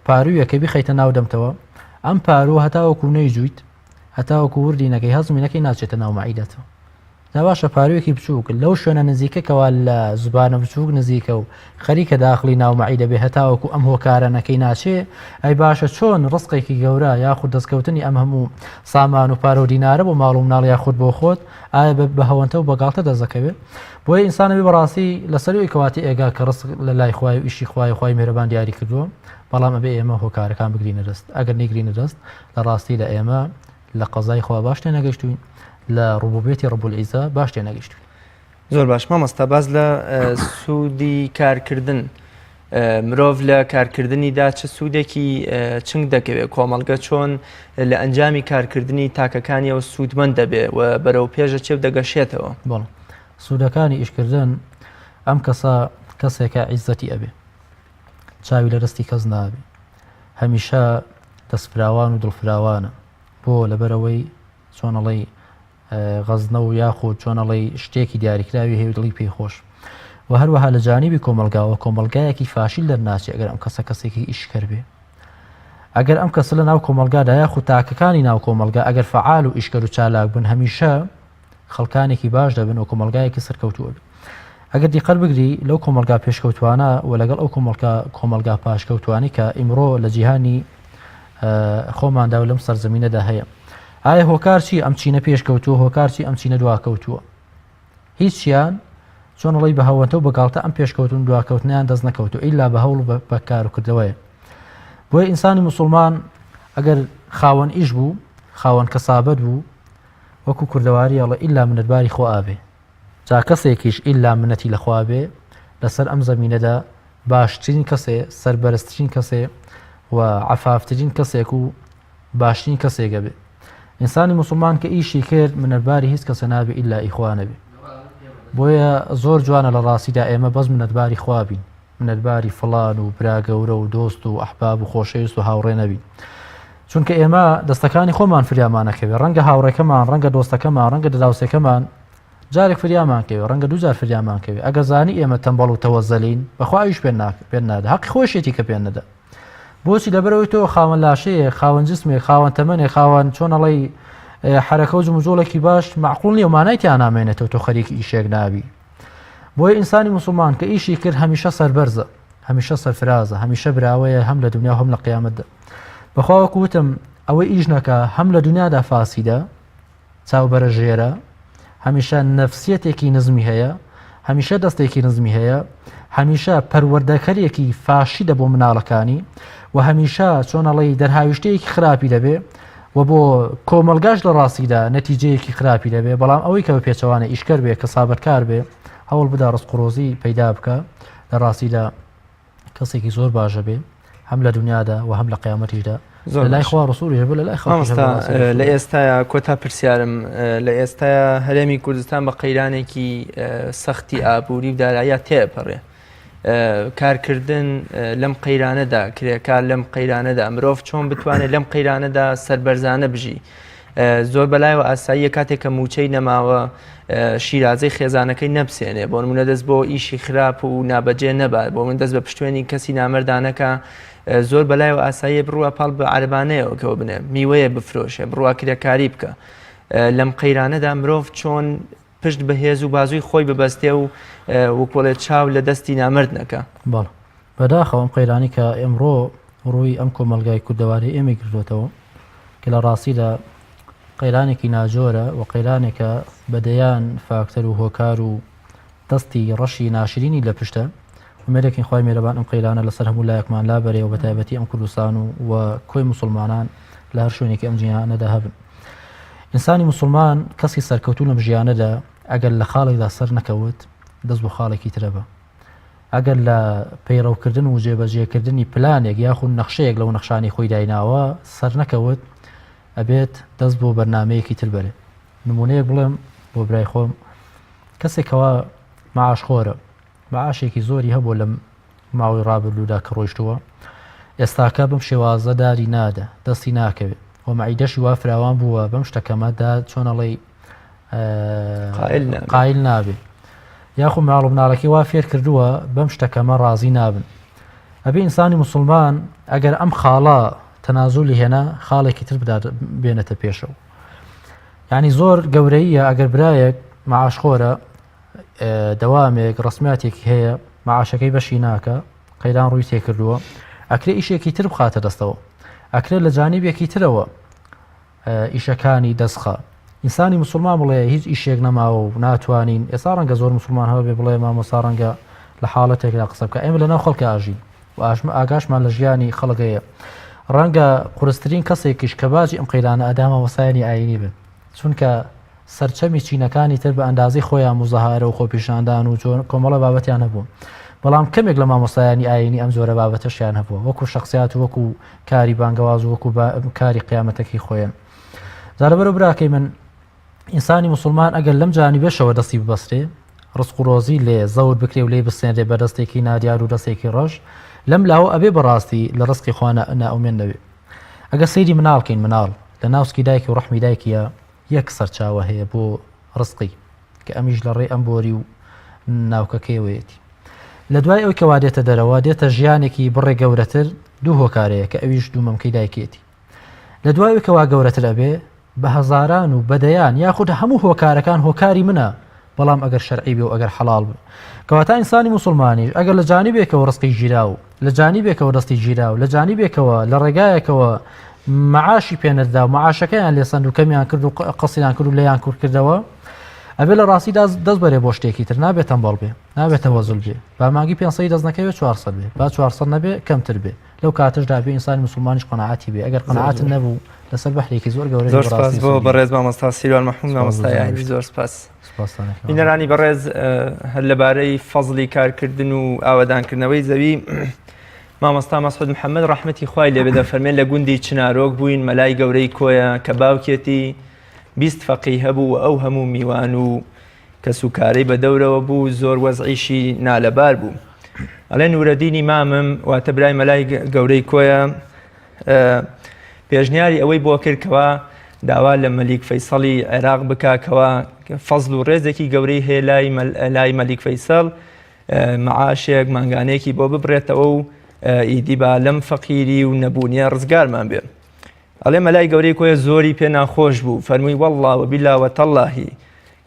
پاروویەکە بیخەیتە ناو دەمتەوە ئەم پارووە هەتاوەکو نەیجویت هەتاوەکو وردی نەکەی هەزمی نەکەی ناچێتە ناو مەعیدەتەوە. جا باشە پاروویەکی بچووک لەو شوێنە نزیکە کەوا لە زبانە بچووک نزیکە و خەریکە داخلی ناو مەعیدە بێ هەتاوەکو ئەم هۆکارە نەکەی ناچێ ئەی باشە چۆن ڕزقێکی گەورە یاخود دەستکەوتنی ئەم هەموو سامان و پارە و دینارە بۆ ماڵ و مناڵ یاخود بۆ خۆت ئایا بە هەوەنتە و بە گاڵتە دەست دەکەوێ؟ بۆیە ئینسان ئەبێ بەڕاستی لەسەر ئەوی کەوا تێئەگا کە ڕزق لە لای خوایە و ئیشی خوایە خوای میهرەبان دیاری کردووە، بەڵام ئەبێ ئێمە هۆکارەکان بگرینە دەست، ئەگەر نەیگرینە دەست لە ڕاستیدا ئێمە لە قەزای خوا باش تێنەگەیشتووین، لە ڕبوبیەتی رب العزە باش تێنەگەیشتووین. زۆر باش مامۆستا باس لە سوودی کارکردن مرۆڤ لە کارکردنیدا چ سوودێکی چنگ دەکەوێت کۆمەڵگە چۆن لە ئەنجامی کارکردنی تاکەکانیەوە سوودمەند دەبێ و بەرەو پێشە چێ و دەگەشێتەوە؟ بەڵێ سوودەکانی ئیشکردن ئەم کەسە کەسێکە عیزەتی ئەبێ چاوی لە دەستی کەس نابێ هەمیشە دەستفراوان و دڵفراوانە بۆ لەبەرەوەی چۆنەڵی غەزنە و یاخود چۆن ئەڵێی شتێکی دیاریکراوی هەیە و دڵی پێی خۆش و هەروەها لە جانیبی کۆمەڵگاوە کۆمەڵگایەکی فاشیل دەرناچێ ئەگەر ئەم کەسە کەسێکی ئیشکەر بێ ئەگەر ئەم کەسە لە ناو کۆمەڵگادا یاخود تاکەکانی ناو کۆمەڵگا ئەگەر فعال و ئیشکەر و چالاک بن هەمیشە خەڵکانێکی باش دەبن و کۆمەڵگایەکی سەرکەوتووە بن ئەگەر دیقەت بگری لەو کۆمەڵگا پێشکەوتوانە و لەگەڵ ئەو کۆمەڵکە کۆمەڵگا پاشکەوتوانی کە ئیمڕۆ لە جیهانی خۆماندا و لەم سەرزەمینەدا هەیە ئایا هۆکار چی ئەم چینە پێشکەوتووە هۆکار چی ئەم چینە دواکەوتووە هیچیان چۆن ڵی بە هەوەتە و بە گاڵتە ئەم پێشکەوتون دواکەوتنیان دەست نەکەوتو ئیلا بە هەوڵ بە کارکردەوەیە بۆیە ئینسانی مسلمان ئەگەر خاوەن ئیش بوو خاوەن کەسابەت بوو وەکو کوردەواری ئەڵێ ئیلا منەتباری خۆ ئابێ جا کەسێکیش ئیلا منەتی لە خوا بێ لەسەر ئەم زەمینەدا باشترین کەسێ سەربەرزترین کەسێ و عەفافترین کەسێک و باشترین کەسێکە بێ ئینسانی مسلمان کە ئیشی کرد منەتباری هیچ کەسە نابێ ئیلا ئیخوا نەبێ بۆیە زۆر جوانە لە ڕاستیدا ئێمە بەس منەتباری خوا بین منەتباری فڵان و برا گەورە و دۆست و ئەحباب و خۆشەویست و هاوڕێ نەبین چونکە ئێمە دەستەکانی خۆمان فریامانەکەوێ ڕەنگە هاوڕێکەمان ڕەنگە دۆستەکەمان ڕەنگە دراوسێکەمان جارێک فریامان کەوێ ڕەنگە دووجار فریامان کەوێ ئەگە زانی ئێمە تەمبەڵ و تەوەزەلین بەخوا ئەویش پێ پێ نادا حەقی خۆشیەتی کە پێ نەدا بۆچی لەبەرەوەی تۆ خاوەن لاشەیە خاوەن جسمێک خاوەن تەمەنێک خاوەن چۆنەڵی حرەکە و جموجۆڵێکی باش معقول نیە و مانای تیا نامێنێتەوە تۆ خەریکی ئیشێک نابی بۆیە ئینسانی موسڵمان کە ئیشی کرد هەمیشە سەربەرزە هەمیشە سەرفرازە هەمیشە براوەیە هەم لە دنیا و هەم لە قیامەتدا بەخوا وەکو وتم ئەوەی ئیش نەکا هەم لە دنیادا فاسیدە چاو بەرە ژێرە هەمیشە نەفسیەتێکی نزمی هەیە هەمیشە دەستێکی نزمی هەیە هەمیشە پەروەردەکەرێکی فاشیدە بۆ مناڵەکانی و هەمیشە چۆنەڵی دەرهاویشتەیەکی خراپی دەبێ و بۆ کۆمەڵگاش لە ڕاستیدا نەتیجەیەکی خراپی دەبێ بەڵام ئەوەی کە بە پێچەوانە ئیشکەر بێ کە سابەتکار بێ هەوڵ بدا ڕزق و ڕۆزی پەیدا بکە لە ڕاستیدا کەسێکی زۆر باشە بێ هەم لە دنیادا و هەم لە قیامەتیشدا زۆر لای خوا ڕسوڵیش بێ لە لای خەڵکیش هەبێ مامۆستا لە ئێستایا کۆتا پرسیارم لە ئێستایا هەرێمی کوردستان بە قەیرانێکی سەختی ئابووری و داراییا تێپەڕێ کارکردن لەم قەیرانەدا، کرێکار لەم قەیرانەدا، مرۆڤ چۆن بتوانێت لەم قەیرانەدا سەربەرزانە بژی؟ زۆر بەلایەوە ئاساییە کاتێک کە موچەی نەماوە شیرازەی خێزانەکەی نەپسێنێ بۆ نمونە دەست بۆ ئیشی خراپ و نابەجێ نەبات بۆ من دەست بە پشتێنی کەسی نامەردانەکە زۆر بەلایەوە ئاساییە بڕوا پاڵ بە عەربانەیەوە کەەوە بنێ میوەیە بفرۆشێ بڕوا کرێکاری بکە لەم قەیرانەدا مرۆڤ چۆن پشت بە هێز و بازووی خۆی ببەستێ و وەکوڵێ چاو لە دەستی نامەرد نەکا. بەڵێ بەداخەوە ئەم قەیرانی کە ئێمڕۆ ڕووی ئەم کۆمەڵگای کوردەواری ئێمەی گرتووەتەوە کە لە ڕاستیدا قەیرانێکی ناجۆرە و قەیرانێکە بە دەیان فاکتەر و هۆکار و دەستی ڕەشی ناشرینی لە پشتە. ئومێدەکەین خوای مێرەبان ئەم قەیرانە لەسەر هەموو لایەکمان لابەرێ و بەتایبەتی ئەم کوردستان و و کۆی موسڵمانان لە هەر شوێنێکی ئەم جیهانەدا هەبن. ئینسانی موسڵمان کەسی سەرکەوتوو لەم ژیانەدا ئەگەر لە خاڵێکدا سەر نەکەوت دەست بۆ خاڵێکی ترە بە. ئەگەر لە پەیڕەوکردن و جێبەجێکردنی پلانێک یاخود نەخشەیەک لەو نەخشانەی خۆی دایناوە سەرنەکەوت ئەبێت دەست بۆ بەرنامەیەکی تر بەرێ. نمونەیەک بڵێم بۆ برای خۆم کەسێک کەوا معاشخۆرە معاشێکی زۆری هەبوو لەم ماوەی ڕابردوودا کە ڕۆیشتووە ئێستاکە بەم شێوازە داری نادە دەستی ناکەوێت و مەعیدەشی وا فراوان بووە بەم شتە کەمەدا چۆنەڵی قایل نابێ یاخو ماڵ و مناڵەکەی وا فێر کردووە بەم شتە کەمە ڕازی نابن ئەبێ ئینسانی مسلمان ئەگەر ئەم خاڵە تەنازولی هێنا خاڵێکی تر بدات بێنێتە پێشەوە یعنی زۆر گەورەیە ئەگەر برایەک معاشخۆرە دەوامێک ڕسمیاتێکی هەیە معاشەکەی بەشی ناکە قەیران ڕووی تێکردووە ئەکرێ ئیشێکی تر بخاتە دەستەوە ئەکرێت لە جانیبێکی ترەوە ئیشەکانی دەستخا. ئینسانی موسڵمان بڵێ هیچ ئیشێک نەماوە و ناتوانین، ئێستا ڕەنگە زۆر موسڵمان هەبێ بڵێ مامۆستا ڕەنگە لە حاڵەتێکدا قسە بکا، ئێمە لەناو خەڵکا ئەژین و ئاگاشمان لە ژیانی خەڵک هەیە. ڕەنگە قورسترین کەسێکیش کە باجی ئەم قەیرانە ئەدا مامۆستایانی ئایینی بن، چونکە سەرچەمی چینەکانی تر بە ئەندازەی خۆیان موزاهەرە و خۆپیشاندان و جۆر کۆمەڵە بابەتیان هەبوو، بەڵام کەمێک لە مامۆستایانی ئایینی ئەم جۆرە بابەتەشیان هەبووە وەکو شەخسیات و وەکو کاری بانگەواز و وەکو کاری قیامەتەکەی خۆیان. جا لەبەرو براکەی من ئینسانی موسڵمان ئەگەر لەم جانیبەشەوە دەستی ببەسترێ ڕزق و ڕۆزی لێ زەوت بکرێ و لێی بستێنرێ بە دەستێکی نادیار و دەستێکی ڕەش لەم لاوە ئەبێ بەڕاستی لە ڕزقی خوا نائومێد نەبێ. ئەگەر سەیری مناڵ کەین مناڵ لە ناو سکی دایکی و ڕەحمی دایکیە یەک سەرچاوە هەیە بۆ ڕزقی کە ئەمیش لە ڕێی ئەم بۆری و ناوکەکەیەوەیەتی. لە دوای ئەوی کەوا دێتە دەرەوە دێتە ژیانێکی بڕێ گەورەتر دوو هۆکارەیە کە ئەویش دوو مەمکەی دایکێتی. لە دوای ئەوی کەوا گەورەتر ئەبێ بە هەزاران و بە دەیان یاخود هەموو هۆکارەکان هۆکاری منە بەڵام ئەگەر شەرعی بێ و ئەگەر حەڵاڵ بێ. کەواتە ئینسانی موسڵمانیش ئەگەر لە جانیبێکەوە ڕزقی گیرا و لە جانیبێکەوە دەستی گیرا و لە جانیبێکەوە لە ڕێگایەکەوە معاشی پێنەدرا و معاشەکەیان لێسەند و کەمیان کرد و قەسیان کرد و لێیان کورت کردەوە ئەبێ لە ڕاستیدا دەست بەرێ بۆ شتێکی تر نابێت تەمبەڵ بێ نابێت تەوەزول بێ با مانگی 500 دەست نەکەوێت 400 بێ با 400 نەبێ کەمتر بێ لەو کاتەشدا بێ ئینسانی مسلمانیش قەناعەتی بێ ئەگەر قەناعەت نەبوو لەسەر بەحرێکی زۆر گەورە زۆر سپاس بۆ بەڕێز مامۆستا سیروان مەحموود مامۆستای ئایینی زۆر سپاس. بینەرانی بەڕێز هەر لەبارەی فەزلی کارکردن و ئاوەدانکردنەوەی زەوی مامۆستا مەسعود محەممەد ڕەحمەتی خوای لێ بێ دەفەرمێ لە گوندی چنارۆک بووین مەلای گەورەی کۆیە کە باوکێتی 20 فەقی هەبوو و ئەو هەموو میوان و کەسوکارەی بە دەورەوە بوو زۆر وەزعیشی نالەبار بوو ئەڵێ نورەدینی مامم واتە برای مەلای گەورەی کۆیە پێشنیاری ئەوەی بۆ کرد کەوا داوا لە مەلیک فەیسەڵی عێراق بکا کەوا فەزل و ڕێزێکی گەورەی هەیە لای لای مەلیک فەیسەڵ معاشێک مانگانەیەکی بۆ ببرێتەوە و ئیدی با لەم فەقیری و نەبوونیە ڕزگارمان بێ ئەڵێ مەلای گەورەی کۆیە زۆری پێ ناخۆش بوو فەرمووی والله وبالله وتاللهی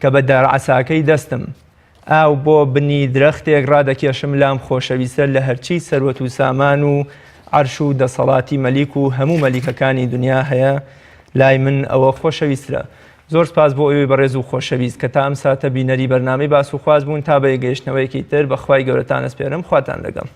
کە بە دارعەساکەی دەستم ئاو بۆ بنی درەختێک ڕادەکێشم لام خۆشەویستە لە هەرچی سەروەت و سامان و عەرش و دەسەڵاتی مەلیک و هەموو مەلیکەکانی دنیا هەیە لای من ئەوە خۆشەویسترە. زۆر سپاس بۆ ئێوەی بەڕێز و خۆشەویست کە تا ئەم ساتە بینەری بەرنامەی باس و خواست بوون تا بە یەکگەیشتنەوەیەکی تر بە خوای گەورەتان ئەسپێرم خواتان لەگەڵ.